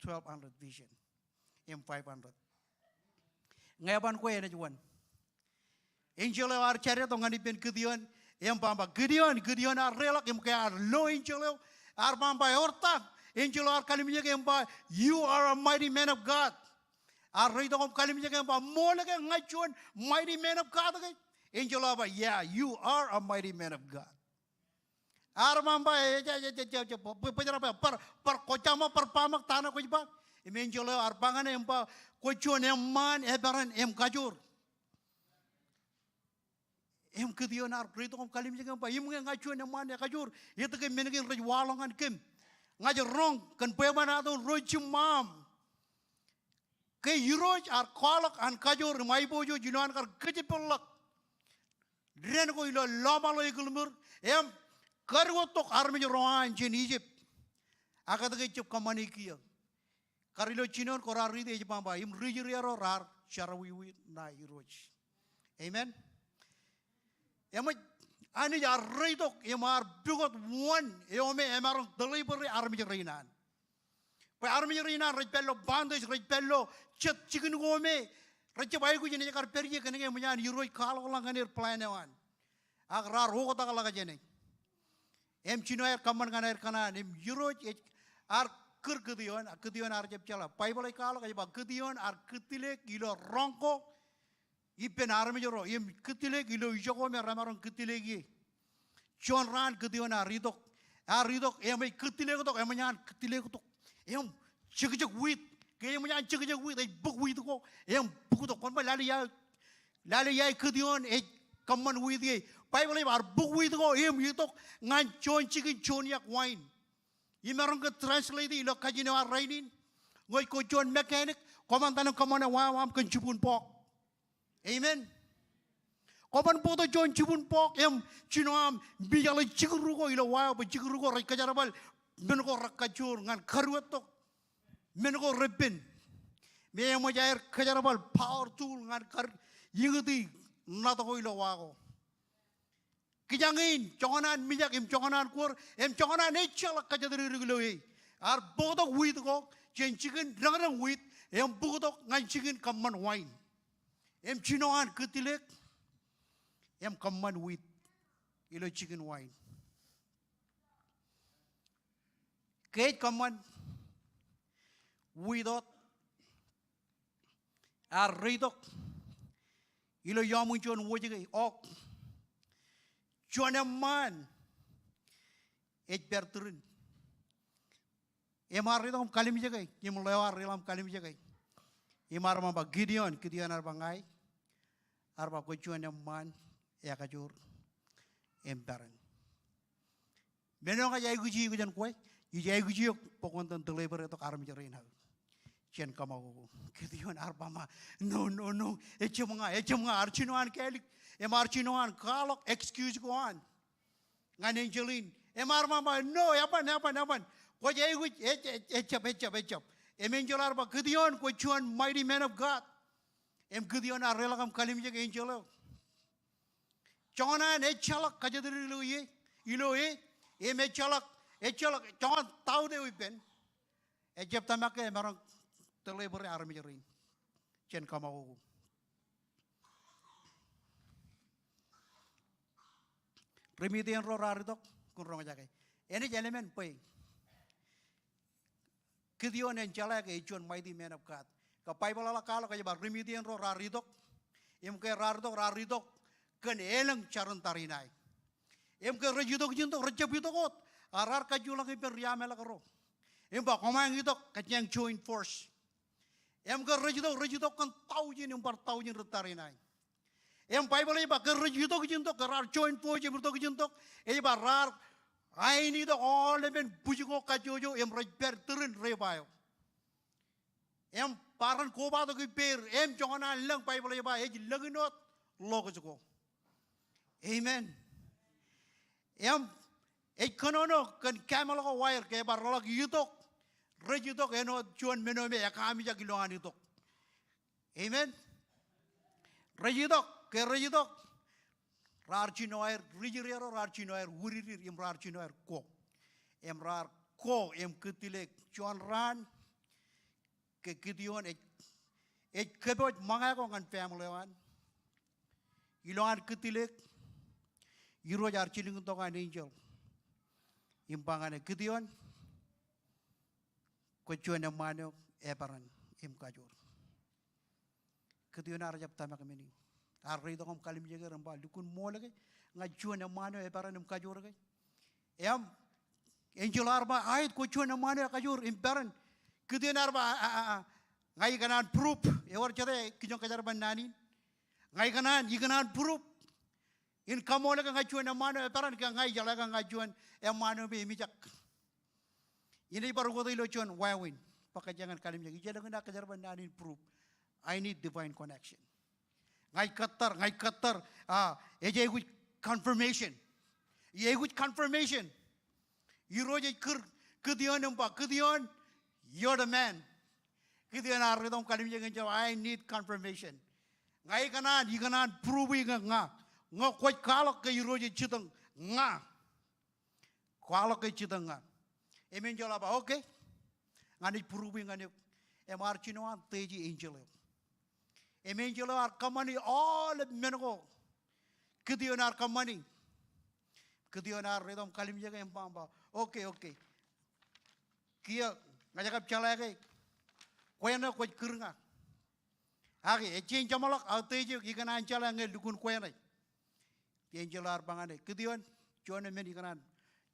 twelve hundred vision im five hundred. Ñe eban kwe enaaj wōn. Enjeḷ eo ear jeratok ñan ippān Gideon, im ba, ba, Gideon, Gideon ear reḷọk, im ke ear lo enjeḷ eo, ear ba, ba, ewōr ta? Enjeḷ eo ear kalimjek im ba, "You are a mighty man of God." Ear reitok im kalimjek im ba, "Ṃool ke ña juon mighty man of God ke?" Enjeḷ eo ear ba, "Yeah, you are a mighty man of God." Ear ba, ba, e, e, bōjrak, bar, bar, kwōj jab bar ba ṃōk ta ṇe kwōj ba. Im enjeḷ eo ear ba ñan e im ba, "Kwōj juon eṃṃaan eperan im kajoor." Im Gideon ear reitok im kalimjek im ba, "Im ñe ña juon eṃṃaan ekajoor, etke men kein rej waḷọk ñan kōm? Ña ij roñ kōn bwebwenato in ro jiṃṃaṃ ke Irooj ear kwaḷọk an kajoor im aiboojoj ilo an kar kōjepḷọk dān ko ilo lọmaḷo ekilmūr im kadiwōjtok armej ro an jān Ijipt. Ak etke ejjab kōṃṃane kiiō?" Kar ilo jinoin ko raar riiti ej ba, ba, "Im ri Israel ro raar jerọwiwi ṇae Irooj." Amen. Eṃōj, Anij ear reitok im ear pukot wōn eo me emaroñ deliver armej rein an. Bwe armej rein an rej pād ilo bondage, rej pād ilo jet jikin ko me rej jab aikuj in ej kar pād ie kōnke eṃōj an Irooj kwaḷọk ḷọk ñan er plan eo an. Ak raar oktakḷọk jāne. Im jino aer kōṃṃan ñan aer kōṇaan, im Irooj ej ar kūr Gideon, ak Gideon ear jab jeḷā. Baibōḷ ej kwaḷọk, ej ba Gideon ear kūtleik ilo roñ ko ippān armej ro, im kūtleik ilo ijo ko me remaroñ kūtleik ie. Juon raan Gideon ear itok, ear itok, im ej kūtleiktok, eṃōj an kūtleiktok. Im jekjek wit, ke eṃōj an jekjek wit, ej bōk wit ko, im bōktok. Kwōn ba lale ia, lale ia Gideon ej kōṃṃan wit ie. Baibōḷ ej ba ear bōk wit ko, im itok ñan juon jikin juon iọk wain. Imaroñ ke translate ilo kajin eo an rainin. Ñe kwōj juon mechanic, kwō ṃōttan im kōṃṃane wa eo aṃ kōn jibwin bọọk. Amen. Kwō ban bōktok juon jibwin bọọk im jino aṃ mijeḷe jikūru ko ilo wa eo bwe jikūru ko rej kōjerbal men ko rekajoor ñan karuettok men ko repen. Me eṃōj aer kōjerbal power tool ñan kar iñiti ṇat ko ilo wa ko. Kijak in, joñan an mijak im joñan an kuwōr, im joñan an ejjeḷọk kōjatdikdik ilo e. Ear bōktok wit ko jān jikin deñdeñ wit, im bōktok ñan jikin kōṃṃan wain. Im jino an kūtleik, im kōṃṃan wit ilo jikin wain. Ke ej kōṃṃan wit wōt, ear reitok ilo iọkwe in juon wōjke, ak juon eṃṃaan ej pād tūrin. Im ear reitok im kalimjeke, im ḷeo ear reiḷọk im kalimjeke. Im ear ba, Gideon, Gideon ear ba ña e. Ear ba kwōj juon eṃṃaan ekajoor im peran. Men eo ña ij aikuji eok jān kwe, ij aikuji eok bwe kwōn itōn deliver tok armej rein aō jān kōṃakoko. Gideon ear ba, no, no, no, ejjab ña, ejjab ña, ear jino an kālik, im ear jino an kwaḷọk excuse ko an ñan enjeḷ in. Im ear ba, no, eban, eban, eban. Kwōj aikuj, ej-, ej-, ejjab, ejjab, ejjab. Im enjeḷ ear ba, Gideon, kwōj juon mighty man of God. Im Gideon ear reiḷọk im kalimjek enjeḷ eo. Joñan an ejjeḷọk kōjatdikdik ilo e, ilo e, im ejjeḷọk, ejjeḷọk joñan doubt eo ippān, ejjab tōmak ke emaroñ deliver armej rein jān kōṃakoko. Ri Midian ro raar itok, kōn roñjake. Enaaj eḷmen bwe Gideon en jeḷā ke ej juon mighty man of God. Ke Baibōḷ eḷak kwaḷọk ej ba ri Midian ro raar itok, im ke raar itok, raar itok kōn elōñ jarin tariṇae. Im ke rej itok ijin tok, rejjab itok wōt, a raar kajjuḷọk ippān ri Amalek ro. Im ba koṃeañ itok, kōjeañ join force. Im ke rej itok, rej itok kōn taujin im bar taujin ri tariṇae. Im Baibōḷ ej ba ke rej itok ijin tok, ke raar join force im itok ijin tok, ej ba raar ainitok aolepen bwij ko kajjojo im rej pād tūrin reba eo. Im ba ren kobatok ippāer, im joñan an lōñ Baibōḷ ej ba ej lōñ in wōt ḷokoj ko. Amen. Im ej kōnono kōn camel ko wire ke bar ḷọk itok, rej itok āinwōt juon men eo me ekaamijak ilowaan itok. Amen. Rej itok, ke rej itok, raar jino aer, ri Israel ro raar jino aer wididik im raar jino aer kwo. Im raar kwo im kūtleik juon raan ke Gideon ej, ej kōpooj ṃōñā ko ñan family eo an. Ilowaan kūtleik, Irooj ear jilkintok an enjeḷ im ba ñan e, Gideon, kwōj juon eṃṃaan eo eperan im kajoor. Gideon ear jab tōmak men in. Ear reitok im kalimjek er im ba, lukkuun ṃool ke ña ij juon eṃṃaan eo eperan im kajoor ke? Im enjeḷ ear ba, aet, kwōj juon eṃṃaan eo ekajoor im peran. Gideon ear ba, a, a, a, ña ikōṇaan proof, ewōr jete kijoñ kōjerbal naan in. Ña ikōṇaan, ikōṇaan proof in kaṃool ke ña ij juon eṃṃaan eo eperan ke ña ijeḷā ke ña ij juon eṃṃaan eo me emijak. Inaaj bar ukōte ilo juon wāween, bwe kōjeañ in kalimjek. Ijeḷā ñan aō kōjerbal naan in proof. I need divine connection. Ña ij kōttar, ña ij kōttar, a, ej aikuj confirmation. Ej aikuj confirmation. Irooj ej kūr Gideon im ba, Gideon, you're the man. Gideon ear reitok im kalimjek enjeḷ, I need confirmation. Ña ikōṇaan, ikōṇaan prove e ñe ña, ñe kwōj kwaḷọk ke Irooj ej jitōñ ña. Kwaḷọk ke ej jitōñ ña. Im enjeḷ eo ej ba, okay. ñan ej būrubi ñan eok. Im ear jino an teje enjeḷ eo. Im enjeḷ eo ear kōṃṃani aolep men ko Gideon ear kōṃṃani. Gideon ear itok im kalimjeke im ba, ba, okay, okay. Kiiō, ña ij kab jeḷā ke kwe ṇe kwōj kūr ña. Ak ej jañin jeṃḷọk aō teje eok, ikōṇaan jeḷā ñe lukkuun kwe ṇe. Enjeḷ eo ear ba ñan e, Gideon, juon men ikōṇaan.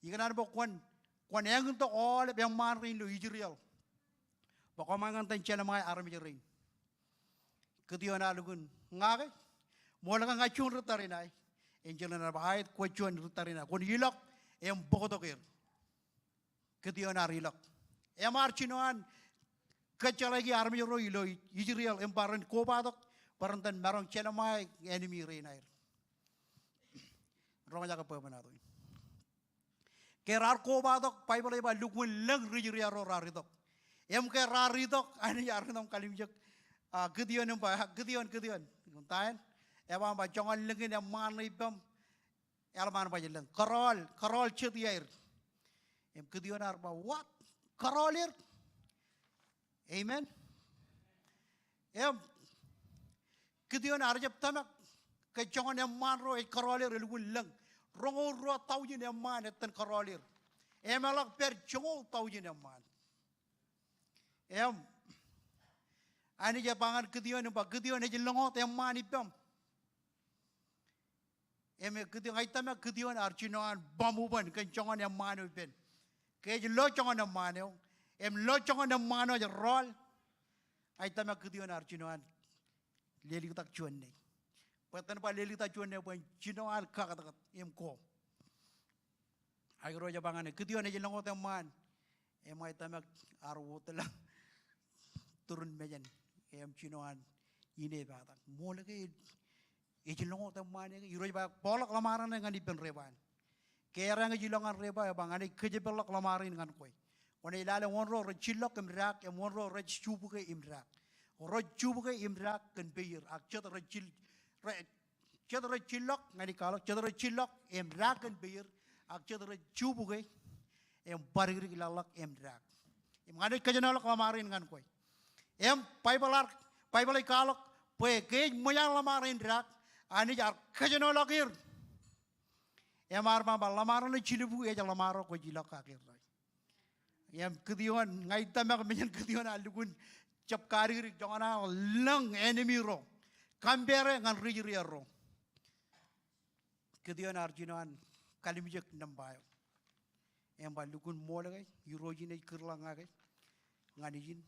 Ikōṇaan bwe kwōn, kwōn āinwōt aolep eṃṃaan rein ilo Israel bwe kwōmaroñ in itōn jelṃae armej rein. Gideon ear lukkuun, ña ke, ṃool ke ña juon ri tariṇae. Enjeḷ in ear ba, aet, kwōj juon ri tariṇae. Kwōn ilọk im bōktok er. Gideon ear ilọk. Im ear jino an kōjjeḷāiki armej ro ilo Israel im ba ren kobatok bwe ren itōn maroñ jelṃae enemy rein aer. Roñjake bwebwenato in. Ke raar kobatok, Baibōḷ ej ba lukkuun lōñ ri Israel ro raar itok. Im ke raar itok, Anij ear itok im kalimjek, a, Gideon im ba, a, Gideon, Gideon. Im ta en? Eba, ba joñan lōñ in eṃṃaan ṇe ippaṃ, eḷap an baj lōñ. Kōrọọl, kōrọọl jet iaer. Im Gideon ear ba, what? Kōrọọl er? Amen. Im Gideon ear jab tōmak ke joñan eṃṃaan ro ej kōrọọl er elukkuun lōñ. Roñoul ruo taujin eṃṃaan ettōn kōrọọl er. Im eḷak pād joñoul taujin eṃṃaan. Im Anij ej ba ñan Gideon im ba, Gideon, ej lōñ wōt eṃṃaan ippaṃ? Im e Gideon, ña ij tōmak Gideon ear jino an bōṃ ubōn kōn joñan eṃṃaan eo ippān. Ke ej lo joñan eṃṃaan eo, im lo joñan eṃṃaan eo ej rọọl, ña ij tōmak Gideon ear jino an leliktak juon ṇe. Bwe ettōn ba leliktak juon ṇe bwe en jino an kakōtkōt im ko. Ak Irooj ej ba ñan e, Gideon, ej lōñ wōt eṃṃaan. Im ña ij tōmak ear wōtlọk turin mejān im jino an ineepatak. Ṃool ke ej lōñ wōt eṃṃaan eo ke? Irooj ba bōkḷọk ḷōṃareṇ ṇe ñan ippān debwaan. Ke ear eñin ilọk ñan debwaan, ej ba ña ij kōjepelḷọk ḷōṃarein ñan kwe. Kwōnaaj lale wōn ro rej jillọk im daak, im wōn ro rej jubukwe im daak. Rej jubukwe im daak kōn peier, ak jet rej jill-, re-, jet rej jillọk, ña ij kwaḷọk, jet rej jillọk im daak kōn peier, ak jet rej jubukwe im badikdik laḷḷọk im daak. Im ña ij kōjenolọk ḷōṃarein ñan kwe. Im Baibōḷ ear, Baibōḷ ej kwaḷọk bwe ke ej ṃōj an ḷōṃarein daak, Anij ear kōjenolọk er. Im ear ba, ba ḷōṃarein jilubukwi ej ḷōṃaro kwōj ilọk kake er. Im Gideon, ña ij tōmak mejān Gideon ear lukkuun jab kadikdik joñan an lōñ enemy ro, compare ñan ri Israel ro. Gideon ear jino an kalimjek nōṃba eo. Im ba lukkuun ṃool ke, Irooj in ej kūrḷọk ña ke ñan ijin.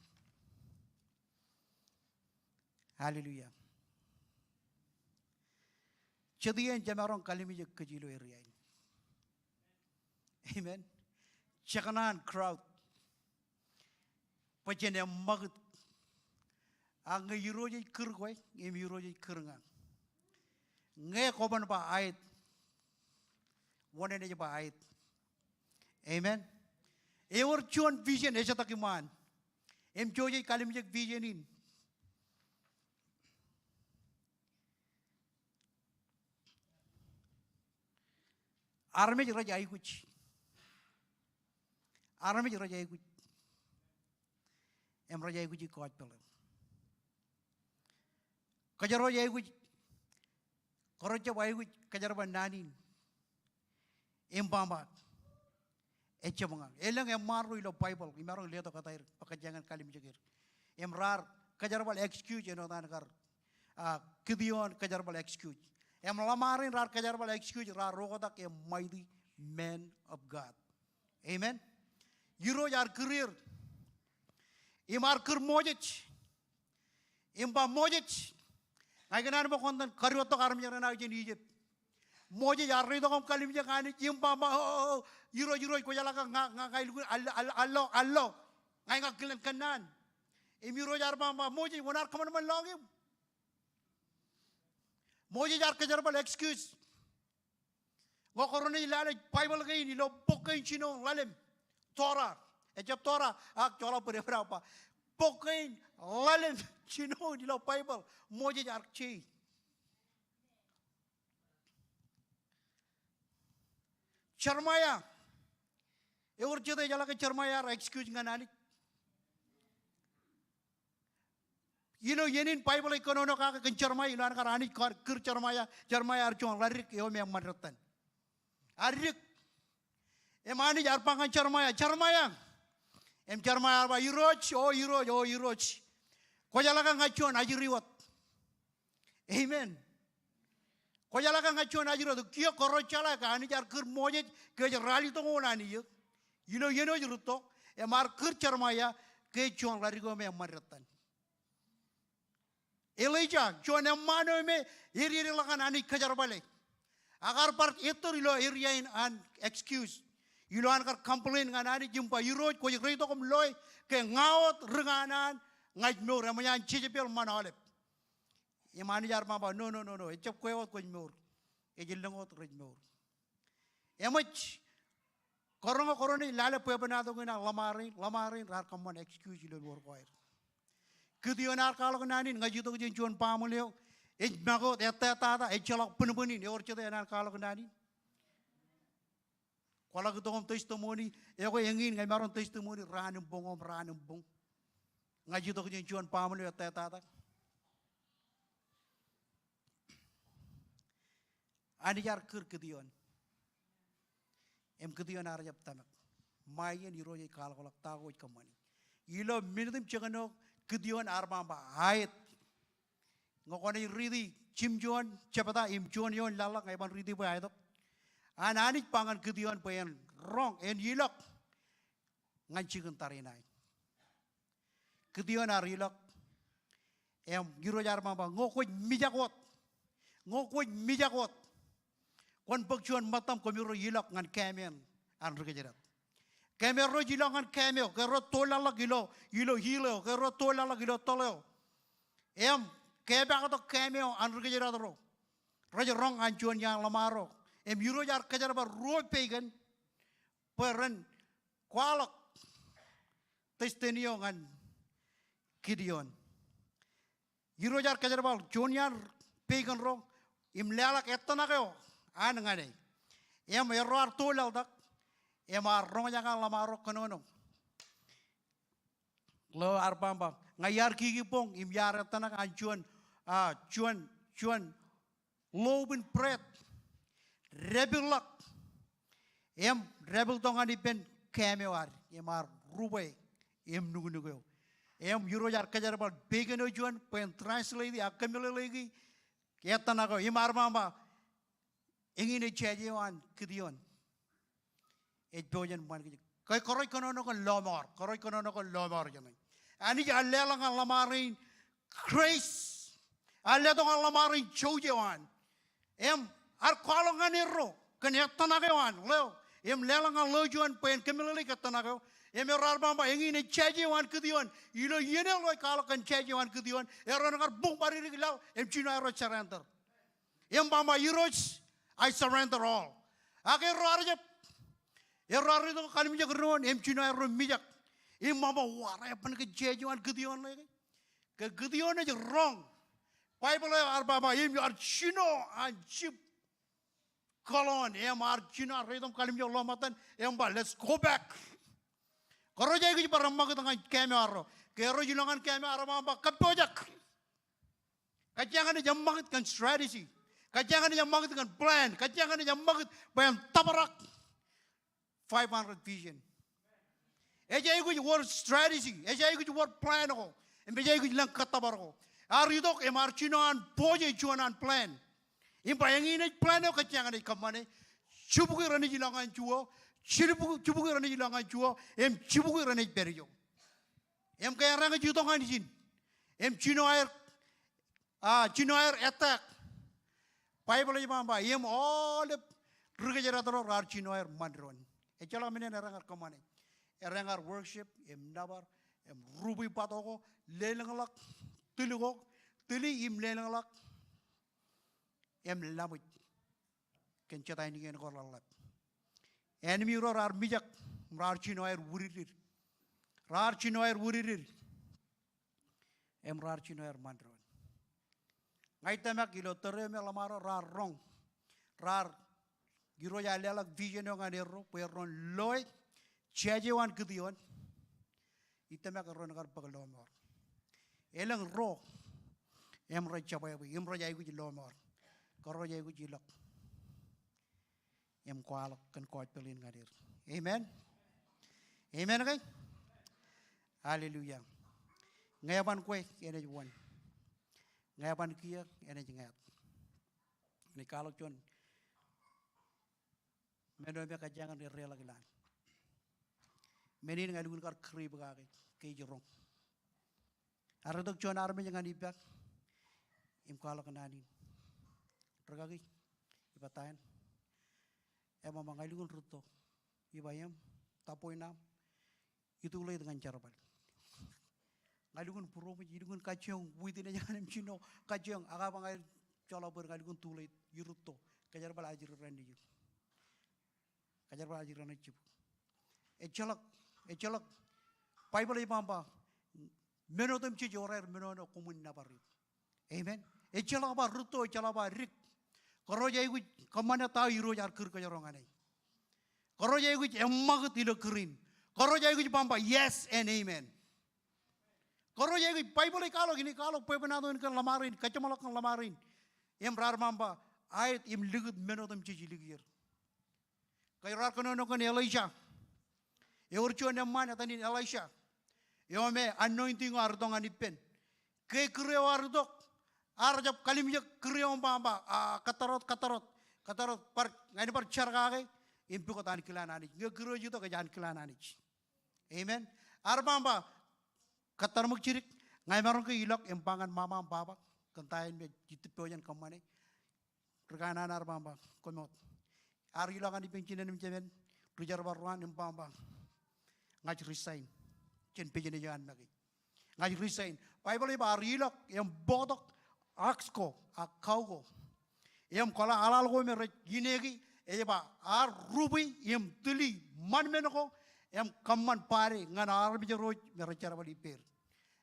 Hallelujah. Jet iien jemaroñ kalimjek kōj ilo area in. Amen. Jekōṇaan crowd. Bwe jen eṃṃakūt. Ak ñe Irooj ej kūr kwe, im Irooj ej kūr ña. Ñe kwōban ba aet, wōn enaaj ba aet? Amen. Ewōr juon vision ejjetak iṃaan. Im Irooj ej kalimjek vision in. Armej rej aikuj. Armej rej aikuj. Im rej aikuji gospel eo. Kōjro ej aikuj, kōjro jab aikuj kōjerbal naan in. Im ba ba ejjab ña. Elōñ eṃṃaan ro ilo Baibōḷ, imaroñ letok kōtaer bwe kōjeañ in kalimjek er. Im raar kōjerbal excuse āinwōt an kar, a, Gideon kōjerbal excuse. Im ḷōṃarein raar kōjerbal excuse, raar oktak im mighty man of God. Amen. Irooj ear kūr er. Im ear kūr Moses. Im ba Moses, ña ikōṇaan bwe kwōn itōn kadiwōjtok armej rein aō jān Egypt. Moses ear itok im kalimjek Anij im ba, ba, o, o, o, Irooj, Irooj, kwōjeḷā ke ña, ña, ña ilukkuun al, al, allo, allo. Ña ikar kilen kōnnaan. Im Irooj ear ba, ba Moses, wōn ear kōṃanṃan lọñiṃ? Moses ear kōjerbal excuse. Ñe kwō renaaj lale Baibōḷ kein ilo bok kein jinoin ḷalem, Torah. Ejjab Torah, ak joḷọk bōd Ebrew ba. Bok kein ḷalem jinoin ilo Baibōḷ, Moses ear je. Jeremiah. Ewōr jet ejeḷā ke Jeremiah ear excuse ñan Anij? Ilo iien in Baibōḷ ej kōnono kake kōn Jeremaia, ilo an kar Anij kar kūr Jeremaia, Jeremaia ear juon ḷaddik eo me eṃṃan dettan. Ḷaddik. Im Anij ear ba ñan Jeremaia, Jeremaia. Im Jeremaia ear ba, Irooj, o Irooj, o Irooj. Kwōjeḷā ke ña juon ajri wōt. Amen. Kwōjeḷā ke ña juon ajri wōt. Kiiō kwō ro jeḷā ke Anij ear kūr Moses ke ej ralitōñoul an iiō. Ilo iien eo ej rūtto, im ear kūr Jeremaia ke ej juon ḷaddik eo me eṃṃan dettan. Elija, juon eṃṃaan eo me ededeḷọk an Anij kōjerbale. Ak ear bar ettōr ilo area in an excuse. Ilo an kar complain ñan Anij im ba, Irooj, kwōj reitok im loe ke ña wōt ri kanaan, ña ij mour, eṃōj an Jezebel ṃan aolep. Im Anij ear ba, ba, no, no, no, no, ejjab kwe wōt kwōj mour. Ej elōñ wōt rej mour. Eṃōj, karoñ, karoñ ej lale bwebwenato kein an ḷōṃarein, ḷōṃarein raar kōṃṃan excuse ilo wōr ko aer. Gideon ear kwaḷọk naan in, ña ij itok jān juon baaṃle eo ej make wōt, ettata, ejjeḷọk bōnbōn in, ewōr jete enaaj kwaḷọk naan in. Kwaḷọk itok im testimony, ekwe eñin ña imaroñ testimony raan im boñ im raan im boñ. Ña ij itok jān juon baaṃle eo ettata. Anij ear kūr Gideon. Im Gideon ear jab tōmak. Ṃae iien Irooj ej kwaḷọkḷọk ta ko kwōj kōṃṃani. Ilo minit im jekdọọn eo Gideon ear ba, ba aet. Ñe kwōnaaj riiti jimjuon jebta im juon eoon laḷḷọk, ña iban riiti bwe aetok. An Anij ba ñan Gideon bwe en roñ, en ilọk ñan jikin tariṇae. Gideon ear ilọk. Im Irooj ear ba, ba, ñe kwōj mijak wōt. Ñe kwōj mijak wōt, kwōn bōk juon ṃōttaṃ koṃiro ilọk ñan kaṃeeṃ an ri kōjdat. Kaṃeeṃ ro ej ilọk ñan kaṃeeṃ eo, ke ro tōl laḷḷọk ilo, ilo hill eo, ke ro tōl laḷḷọk ilo tōl eo. Im kepaaktok kaṃeeṃ eo an ri kōjdat ro. Rej roñ an juon iaan ḷōṃaro. Im Irooj ear kōjerbal ruo pegan bwe ren kwaḷọk destiny eo ñan Gideon. Irooj ear kōjerbal juon iaan pegan ro im leḷọk ettōṇak eo an ñan e. Im erro ear tōl laḷtak im ear roñjake an ḷōṃaro kōnono. Ḷeo ear ba, ba, ña iar kiki boñ im iar ettōṇak an juon, a, juon, juon loaf in bread. Dāpilḷọk. Im dāpiltok ñan ippān kaṃ eo ad. Im ear rubwe im nuknuk eo. Im Irooj ear kōjerbal pegan eo juon bwe en translate ak kōmeḷeḷeiki ettōṇak eo. Im ear ba, ba, eñin ej jāje eo an Gideon. Ej pojak in ṃan kōj. Ke, kōroj kōnono kōn lọmọọr. Kōroj kōnono kōn lọmọọr jān e. Anij ear leḷọk ñan ḷōṃarein grace. Ear letok ñan ḷōṃarein jouj eo an. Im ear kwaḷọk ñan erro kōn ettōṇak eo an, ḷeo. Im leḷọk ñan ḷeo juon bwe en kōmeḷeḷeik ettōṇak eo. Im erro ear ba, ba, eñin ej jāje eo an Gideon. Ilo iien eo ḷeo ej kwaḷọk kōn jāje eo an Gideon, erro en kar buñ bar idik laḷ im jino aerro surrender. Im ba, ba, Irooj, I surrender all. Ak erro ear jab. Erro ear itok kallimjek doon im jino aerro mijak. Im ba, ba, wōr eban kōn jāje eo an Gideon ḷe ke? Ke Gideon ej roñ. Baibōḷ eo ear ba, ba, im ear jino an jib kōḷḷoon, im ear jino an reitok im kallimjek ḷōṃatten, im ba, let's go back. Kōroj aikuj bar eṃṃakūt ñan kaṃ eo arro. Ke erro ej ilọk ñan kaṃ eo arro, ba, ba, kōppojak. Kōjeañ enaaj eṃṃakūt kōn strategy. Kōjeañ enaaj eṃṃakūt kōn plan. Kōjeañ enaaj eṃṃakūt bwe en tōprak five hundred vision. Ej aikuj wōr strategy. Ej aikuj wōr plan ko. Im ej aikuj lōñ kōttōpar ko. Ear itok im ear jino an pojak juon an plan. Im ba eñin ej plan eo kōjeañ enaaj kōṃṃane. Jibukwi renaaj ilọk ñan juon. Jibukwi, jibukwi renaaj ilọk ñan juon. Im jibukwi renaaj pād ijo. Im ke erro ej itok ñan ijin im jino aer, a, jino aer attack. Baibōḷ ej ba, ba, im aolep ri kōjdat ro raar jino aer ṃan doon. Ejjeḷọk men in erro ear kōṃṃane. Erro ear worship im nōbar im rubwi bato ko, lelōñḷọk tili ko, tili im lelōñḷọk im laṃōj kōn jet ainikien ko ḷōḷḷap. Enemy ro raar mijak, raar jino aer wūdiddid. Raar jino aer wūdiddid. Im raar jino aer ṃan doon. Ña ij tōmak ilo tōre eo me ḷōṃaro raar roñ. Raar, Irooj ear leḷọk vision eo ñan erro bwe erro en loe jāje eo an Gideon. Ij tōmak erro en kar bōk lọmọọr. Elōñ ro im rej jebwābwe im rej aikuj lọmọọr. Ke rej aikuj ilọk im kwaḷọk kōn gospel in ñan er. Amen. Amen ke? Hallelujah. Ñe eban kwe enaaj wōn. Ñe eban kiiō enaaj ñāāt. Enaaj kwaḷọk juon men eo me kōjeañ in erreḷọk ilowaan. Men in ña elukkuun kar kūr ippa kake ke ij roñ. Ear itok juon armej ñan ippa im kwaḷọk naan in. Rikaki, iba ta eṇ? Eṃṃan, ña elukkuun rūtto. Iba im, ta point eo aṃ? Itulate ñan jerbal. Ña elukkuun būroṃōj, ilukkuun kajjioñ witness ñan im jino kajjioñ ak bar ña ej joḷọk bōd, ña elukkuun tulate, irūtto. Kōjerbal ajri raṇ nejū. Kōjerbal ajri raṇ nejū. Ejjeḷọk, ejjeḷọk. Baibōḷ ej ba, ba men otemjej ewōr aer men eo koṃwin nōbar eok. Amen. Ejjeḷọk ba rūtto, ejjeḷọk ba dik. Ke rej aikuj kōṃṃane ta eo Irooj ear kūr kōjro ñan e. Ke rej aikuj eṃṃakūt ilo kūr in. Ke rej aikuj ba, ba yes and amen. Ke rej aikuj, Baibōḷ ej kwaḷọk, in ej kwaḷọk bwebwenato in kōn ḷōṃaro in, kōjeṃḷọk kōn ḷōṃaro in. Im raar ba, ba aet im likūt men otemjej ilikier. Ke ro raar kōnono kōn Elija. Ewōr juon eṃṃaan etan in Elija eo me anointing eo ear itok ñan ippān. Ke kūr eo ear itok, ear jab kalimjek kūr eo im ba, ba, a, kōttarot, kōttarot, kōttarot, bar, ña in bar jar kake im pukot ankilaan Anij. Ñe kūr eo ej itok ej ankilaan Anij. Amen. Ear ba, ba kōttar ṃōk jidik, ña imaroñ ke ilọk im ba ñan ṃaṃa im baba kōn ta eṇ me ij tippewōj en kōṃṃane. Ri kanaan ear ba, ba koṃ wōt. Ear ilọk ñan ippān jinen im jemān, ri jerbal ro an im ba, ba ña ij resign jān business eo an make. Ña ij resign. Baibōḷ ej ba ear ilọk im bōktok ox ko ak cow ko im kwaḷọk aḷaḷ ko me rej ineki, ej ba ear rubwi im tūli ṃanṃan ko im kōṃṃan bade ñan armej ro me rej jerbal ippāer.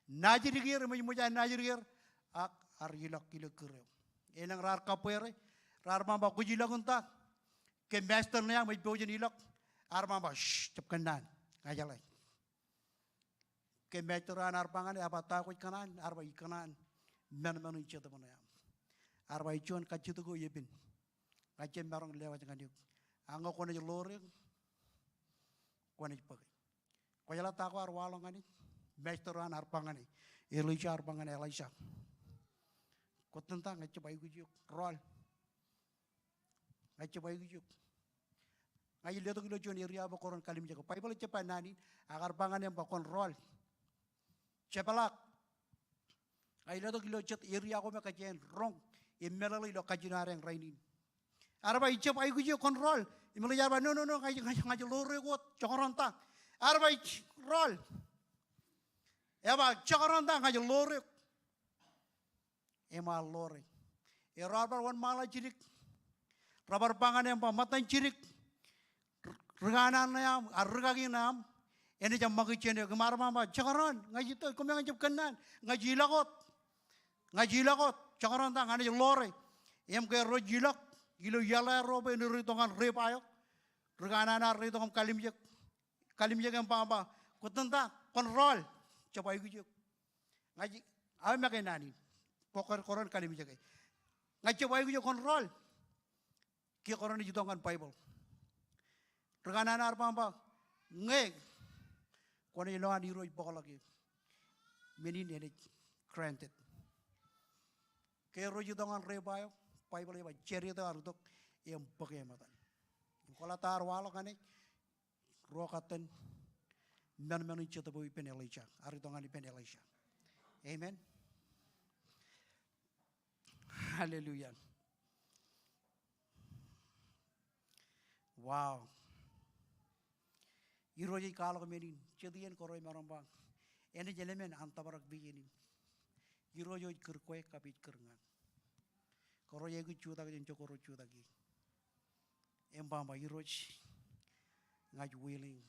Najidik er im ej ṃōj an najidik er, ak ear ilọk ilo kūr eo. Elōñ raar kabbeere, raar ba, ba kwōj ilọk in ta? Ke master ṇe aṃ ej pojak in ilọk, ear ba, ba shh, jab kōnnaan, ña jeḷā. Ke master eo an ear ba ñan e, ear ba ta kwōj kōṇaan? Ear ba ij kōṇaan ṃanṃan in jetōb ṇe aṃ. Ear ba ej juon kajjitōk eo epen. Ña ij jab maroñ lewōj ñan eok. Ak ñe kwōnaaj ḷoor eō, kwōnaaj bōke. Kwōjeḷā ta ko ear waḷọk ñan e? Master eo an ear ba ñan e, Elija ear ba ñan Elija, kwōj tōn ta? Ña ij jab aikuj eok. Rọọl. Ña ij jab aikuj eok. Ña ij letok ilo juon area bwe kwōn kalimjeke. Baibōḷ ejjab ba naan in, ak ear ba ñan e im ba kwōn rọọl. Jepḷaak. Ña ij letok ilo jet area ko me kōjeañ in roñ im meḷeḷe ilo kajin ad rainin. Ear ba ij jab aikuj eok, kwōn rọọl. Im Elija ear ba no, no, no, ña ij, ña ij, ña ij ḷoor eok wōt, jekdọọn ta? Ear ba ij rọọl. Ear ba jekdọọn ta? Ña ij ḷoor eok. Im ear ḷoor e. Eo raar bar wōnṃaanḷọk jidik, raar bar ba ñan e im ba ṃōttan jidik, ri kanaan ṇe aṃ, a, rikaki ṇe aṃ enaaj ṃakūt jān eok. Im ear ba, ba jekdọọn? Ña ij itok, koṃeañ jab kōnnaan. Ña ij ilọk wōt. Ña ij ilọk wōt. Jekdọọn ta? Ña naaj ḷoor e. Im ke rej ilọk ilo iaḷ eo rej itok ñan river eo, ri kanaan eo rej itok im kalimjek, kalimjek im ba, ba kwōj tōn ta? Kwōn rọọl. Jab aikuj eok. Ña ij, aō make naan in. Bwe kwōn, kwōn kalimjeke. Ña ij jab aikuj eok, kwōn rọọl. Kiiō kwōnaaj itok ñan Baibōḷ. Ri kanaan eo ear ba, ba ñe kwōnaaj lo an Irooj bōkḷọk eō, men in enaaj granted. Ke rej itok ñan river eo, Baibōḷ ej ba chariot eo ear itok im bōk eṃōtan. Im kwōjeḷā ta ear waḷọk ñan e? Ruo katten ṃanṃan in jetōb eo ippān Elija, ear itok ñan ippān Elija. Amen. Hallelujah. Wow. Irooj ej kwaḷọk men in, jet iien ke rej maroñ ba enaaj eḷmen an tōprak vision in. Irooj eo ej kūr kwe kab ej kūr ña. Ke rej aikuj jutak jān jokwe rej jutak ie im ba, ba Irooj, ña ij willing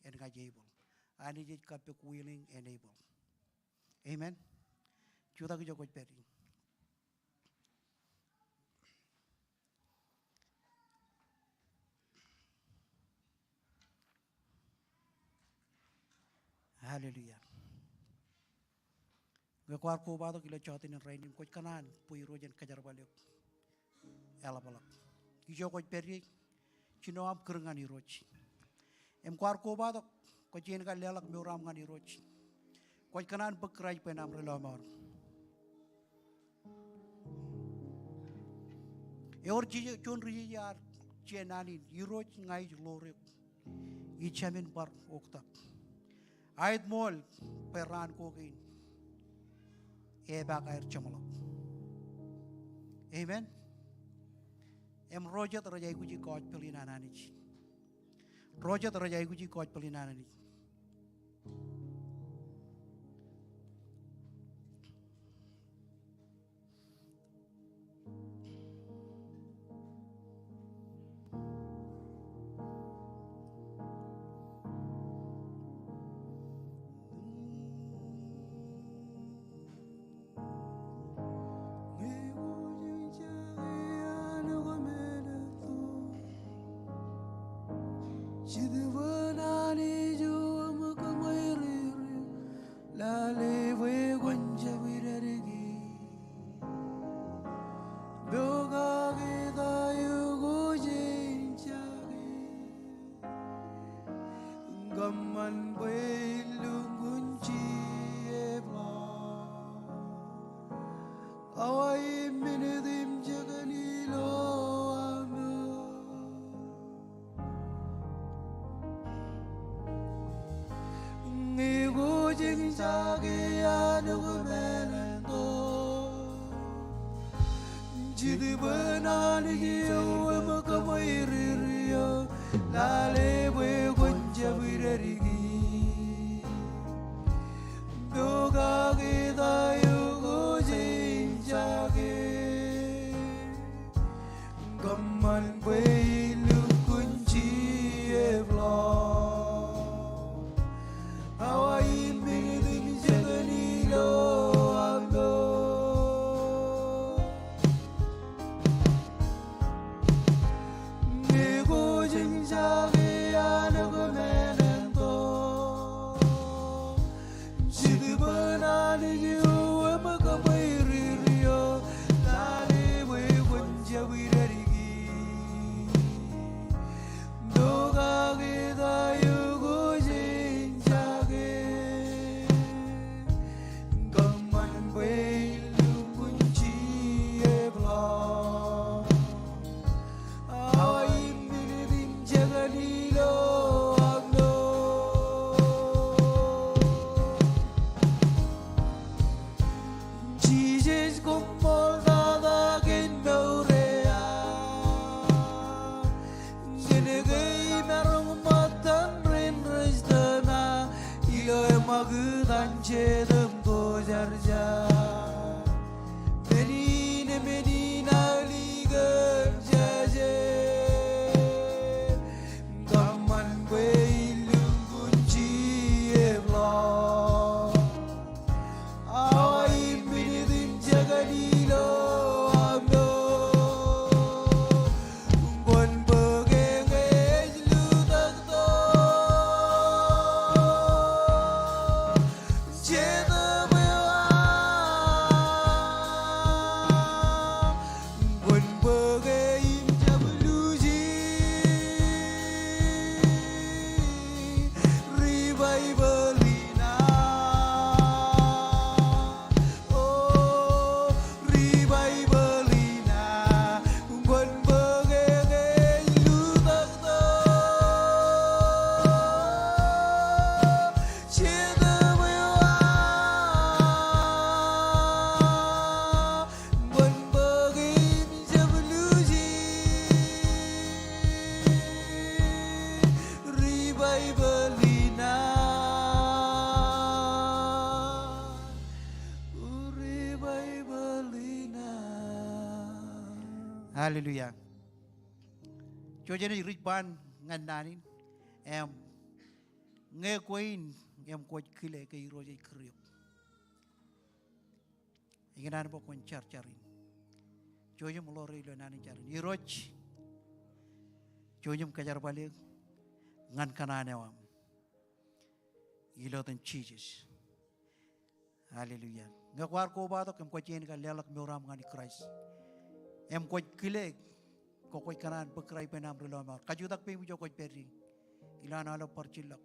and ña ij able. Anij ej kappok willing and able. Amen. Jutak ijo kwōj pād ie. Hallelujah. Ñe kwaar kobatok ilo jota in rainin, kwōj kōṇaan bwe Irooj en kōjerbal eok eḷapḷọk. Ijo kwōj pād ie, jino aṃ kūr ñan Irooj. Im kwaar kobatok, kwōj jañin kar leḷọk mour eo aṃ ñan Irooj. Kwōj kōṇaan bōk Kraist bwe en aṃ ri lọmọọr. Ewōr juon ri jeje ear je naan in, Irooj, ña ij ḷoor eok. Ij jāmin bar oktak. Aet ṃool bwe raan ko kein epaak aer jeṃḷọk. Amen. Im ro jet rej aikuji gospel in an Anij. Ro jet rej aikuji gospel in an Anij. Lale bwe kwōn jab idadiki. Pokake ta eo kwōj ejjake. Kōṃṃan bwe in lukkuun jiebḷọk. Awa im minit im jekdọọn ilo aṃ. Ñe kwōj ejjake anōk men in to. Jitōb in Anij eo im kōṃweirir eō. Lale bwe kwōn jab idadiki. Pokake ta eo kwōj ejjake. Kōṃṃan bwe in lukkuun jiebḷọk. Awa im minit im jekdọọn ilo aṃ. Ñe kwōj ejjake anōk men in to. Jitōb in Anij eo im kōṃweirir eō. Lale bwe kwōn jab idadiki. Pokake ta eo kwōj ejjake. Kōṃṃan bwe in lukkuun jiebḷọk. Awa im minit im jekdọọn ilo aṃ. Jisōs, koṃṃool tata kōn mour eo aṃ. Jen ke imaroñ ṃōttan ren rej tōma ilo eṃṃakūt an Jetōb Kwōjarjar. Men in, men in aō likōn jāje. Kōṃṃan bwe in lukkuun jiebḷọk. Awa im minit im jekdọọn ilo aṃ. Kwōn bōke ñe ej lutōktok Jetōb eo aṃ. Kwōn bōke im jab luuji revival in aṃ. O revival in aṃ. Kwōn bōke ñe ej lutōktok Jetōb eo aṃ. Kwōn bōke im jab luuji revival in aṃ. O revival in aṃ. Hallelujah. Ijo jenaaj ri-ban ñan naan in, im ñe kwe in im kwōj kile ke Irooj ej kūr eok. Ikōṇaan bwe kwōn jar jar in. Jouj im ḷoor e ilo naan in jar in. Irooj, jouj im kōjerbale ñan kōṇaan eo aṃ. Ilo etan Jisōs. Hallelujah. Ñe kwaar kobatok im kwōj jañin kar leḷọk mour eo aṃ ñan Kraist im kwōj kile ke kwōj kōṇaan bōk kōrā ippān aṃ ri lọmọọr, kajutak peiṃ ijo kwōj pād ie ilo an aolep bar jillọk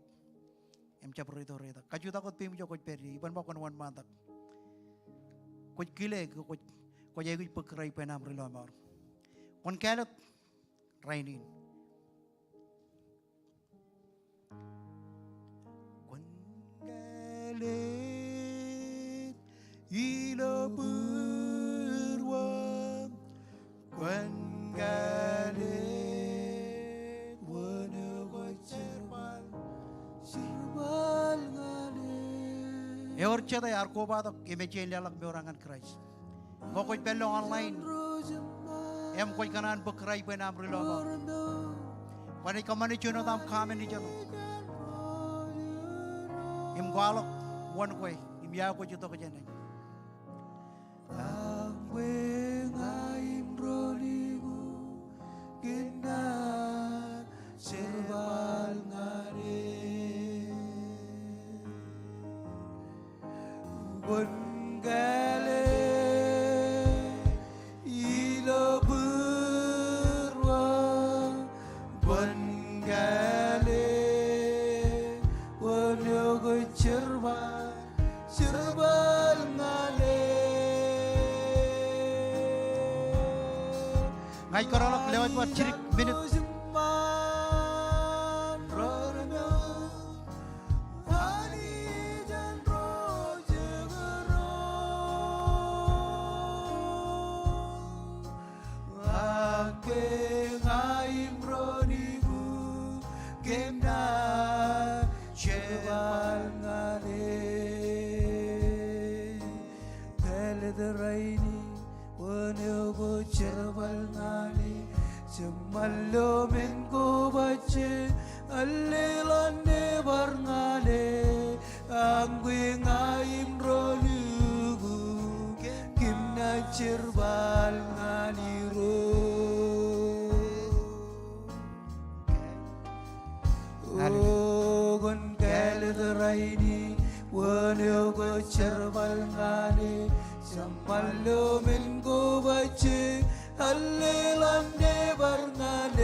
im jab reitok reitok. Kajutak wōt peiṃ ijo kwōj pād ie, iban ṃōk kwōn wōnṃaantak. Kwōj kile ke kwōj, kwōj aikuj bōk kōrā ippān aṃ ri lọmọọr. Kwōn kāālōt rainin. Kwōn kāālōt ilo būruō, kwōn kāālōt wōn eo kwōj jerbal, jerbal ñan e. Ewōr jete ear kobatok im ej jañin leḷọk mour eo ñan Kraist. Ñe kwōj pād ilo online im kwōj kōṇaan bōk kōrā ippān aṃ ri lọmọọr, kwōnaaj kōṃṃane juon wōt aṃ comment ijeṇ im kwaḷọk wōn kwe im ia kwōj itok jān e. Aṃ kwe ña im ro nuku kōm naaj jerbal ñan e. Kwōn kāālōt ilo būruō, kwōn kāālōt wōn eo kwōj jerbal, jerbal ñan e. Ña ij kōrọọlḷọk lewōj bar jidik minit. Ak kwe ña im ro nuku kōm naaj jerbal ñan e. Kāālōt rainin wōn eo kwōj jerbal ñan e. Jeṃṃan lo men ko bajjek alleḷọk nebar ñan e. Aṃ kwe ña im ro nuku kōm naaj jerbal ñan Irooj. Hallelujah. O kwōn kāālōt rainin wōn eo kwōj jerbal ñan e. Jeṃṃan lo men ko bajjek alleḷọk nebar ñan e.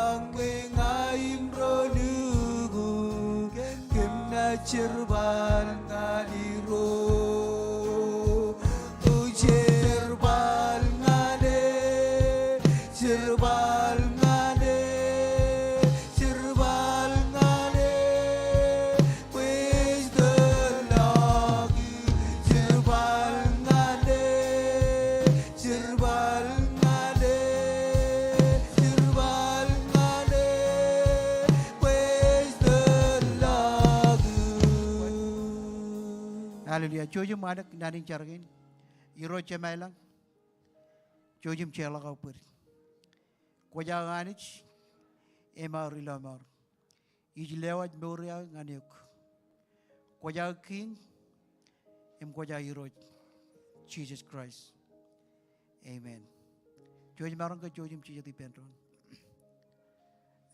Aṃ kwe ña im ro nuku kōm naaj jerbal ñan Irooj. O jerbal ñan e, jerbal ñan e, jerbal ñan e. Praise the Lord. Jerbal ñan e, jerbal ñan e, jerbal ñan e. Praise the Lord. Hallelujah. Jouj im ālik naan in jar kein. Irooj Jemām ilañ, jouj im jeorḷọk aō bōd. Kwōj aō Anij im aō ri lọmọọr. Ij lewōj mour eo aō ñan eok. Kwōj aō Kiiñ im kwōj aō Irooj, Jisōs Kraist. Amen. Jouj maroñ ke jouj im jijet ippān doon.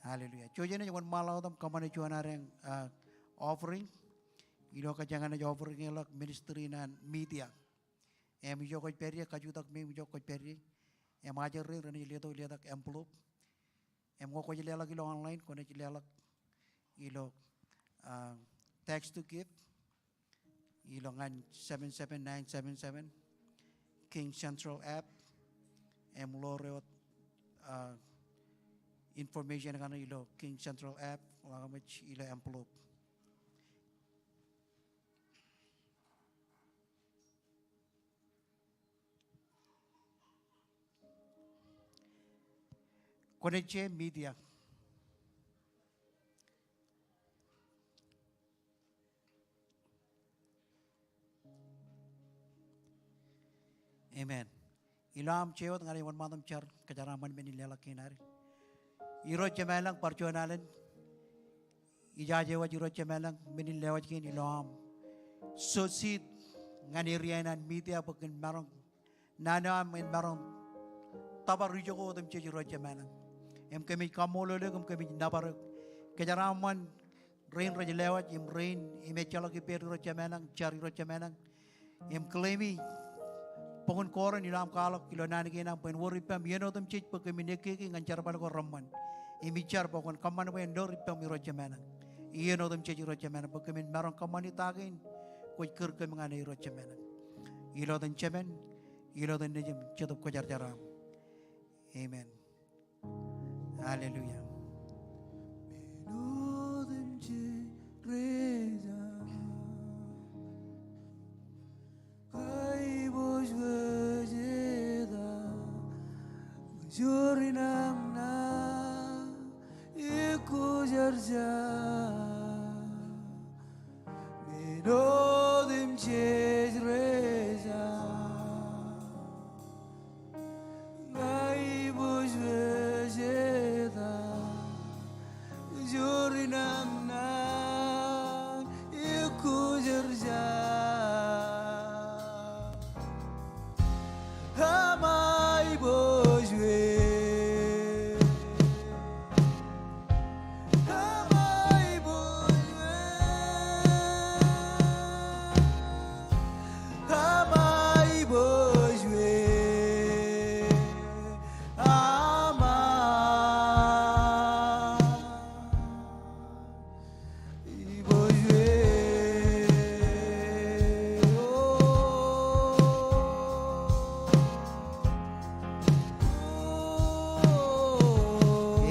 Hallelujah. Jouj eṇ ej wōnṃaanḷọk wōt im kōṃṃane juon ad eñ, ah, offering. Ilo kōjeañ eṇ ej offering e ḷọk ministry in an media. Im ijo kwōj pād ie, kajutak men ijo kwōj pād ie. Im ajri rein renaaj letok, letok envelope. Im ñe kwōj leḷọk ilo online, kwōnaaj leḷọk ilo, ah, text to give ilo ñan seven seven nine seven seven, Kiiñ Central app. Im ḷoor e wōt, ah, information kaṇe ilo Kiiñ Central app, ḷak im ej ilo envelope. Kwōnaaj je media. Amen. Ilo aṃ je wōt ña ij wōnṃaantak im jar kōjeraṃṃan men in leḷọk kein ad. Irooj Jemām ilañ, bar juon alen ijaje wōj Irooj Jemām ilañ, men in lewōj kein ilo aṃ sow seed ñan area in an media bwe kōn maroñ naan eo aṃ en maroñ tōpar ijoko otemjej Irooj Jemām ilañ. Im kōmij kaṃṃoolol eok im kōmij nōbar eok. Kōjeraṃṃan rein rej lewōj im rein im ejjeḷọk ippāer Irooj Jemān, jar Irooj Jemān. Im claim e bok in Korint ilo aṃ kwaḷọk ilo naan kein aṃ bwe en wōr ippaṃ iien otemjej bwe kōmin ekkeke ñan jerbal ko reṃṃan. Im ij jar bwe kwōn kōṃṃan bwe en lor ippaṃ Irooj Jemān. Iien otemjej Irooj Jemān bwe kōmin maroñ kōṃṃani ta kein kwōj kūr kōm ñan e Irooj Jemān. Ilo etan Jemān, ilo etan Nejiṃ, Jetōb Kwōjarjar aṃ. Amen. Hallelujah.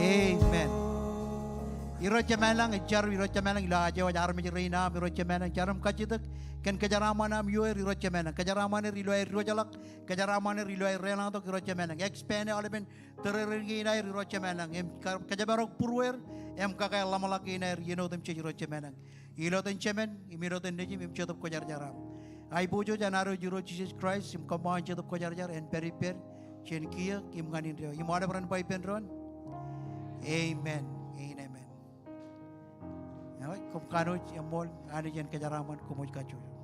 Amen. Irooj Jemān, ij jar Irooj Jemān ilo aje wōj armej rein aṃ Irooj Jemān, jar im kajjitōk kōn kōjeraaṃṃan aṃ ioer Irooj Jemān, kōjeraaṃṃan er ilo aer diwōjḷọk, kōjeraaṃṃan er ilo aer deḷọñtok Irooj Jemān, expand aolepen tōrerein kein aer Irooj Jemān, im kōjparok būrueer im kakōḷḷe ḷōmṇak kein aer iien otemjej Irooj Jemān. Ilo etan Jemān, im ilo etan Nejiṃ, im Jetōb Kwōjarjar aṃ. Aiboojoj an ad Irooj Jisōs Kraist, im kōṃṃan Jetōb Kwōjarjar, en pād ippād jān kiiō im ñan indeeo. Im aolep ren ba ippān doon, amen, amen. All right, koṃ kanooj eṃṃool, Anij en kōjeraaṃṃan, koṃij kajjojo.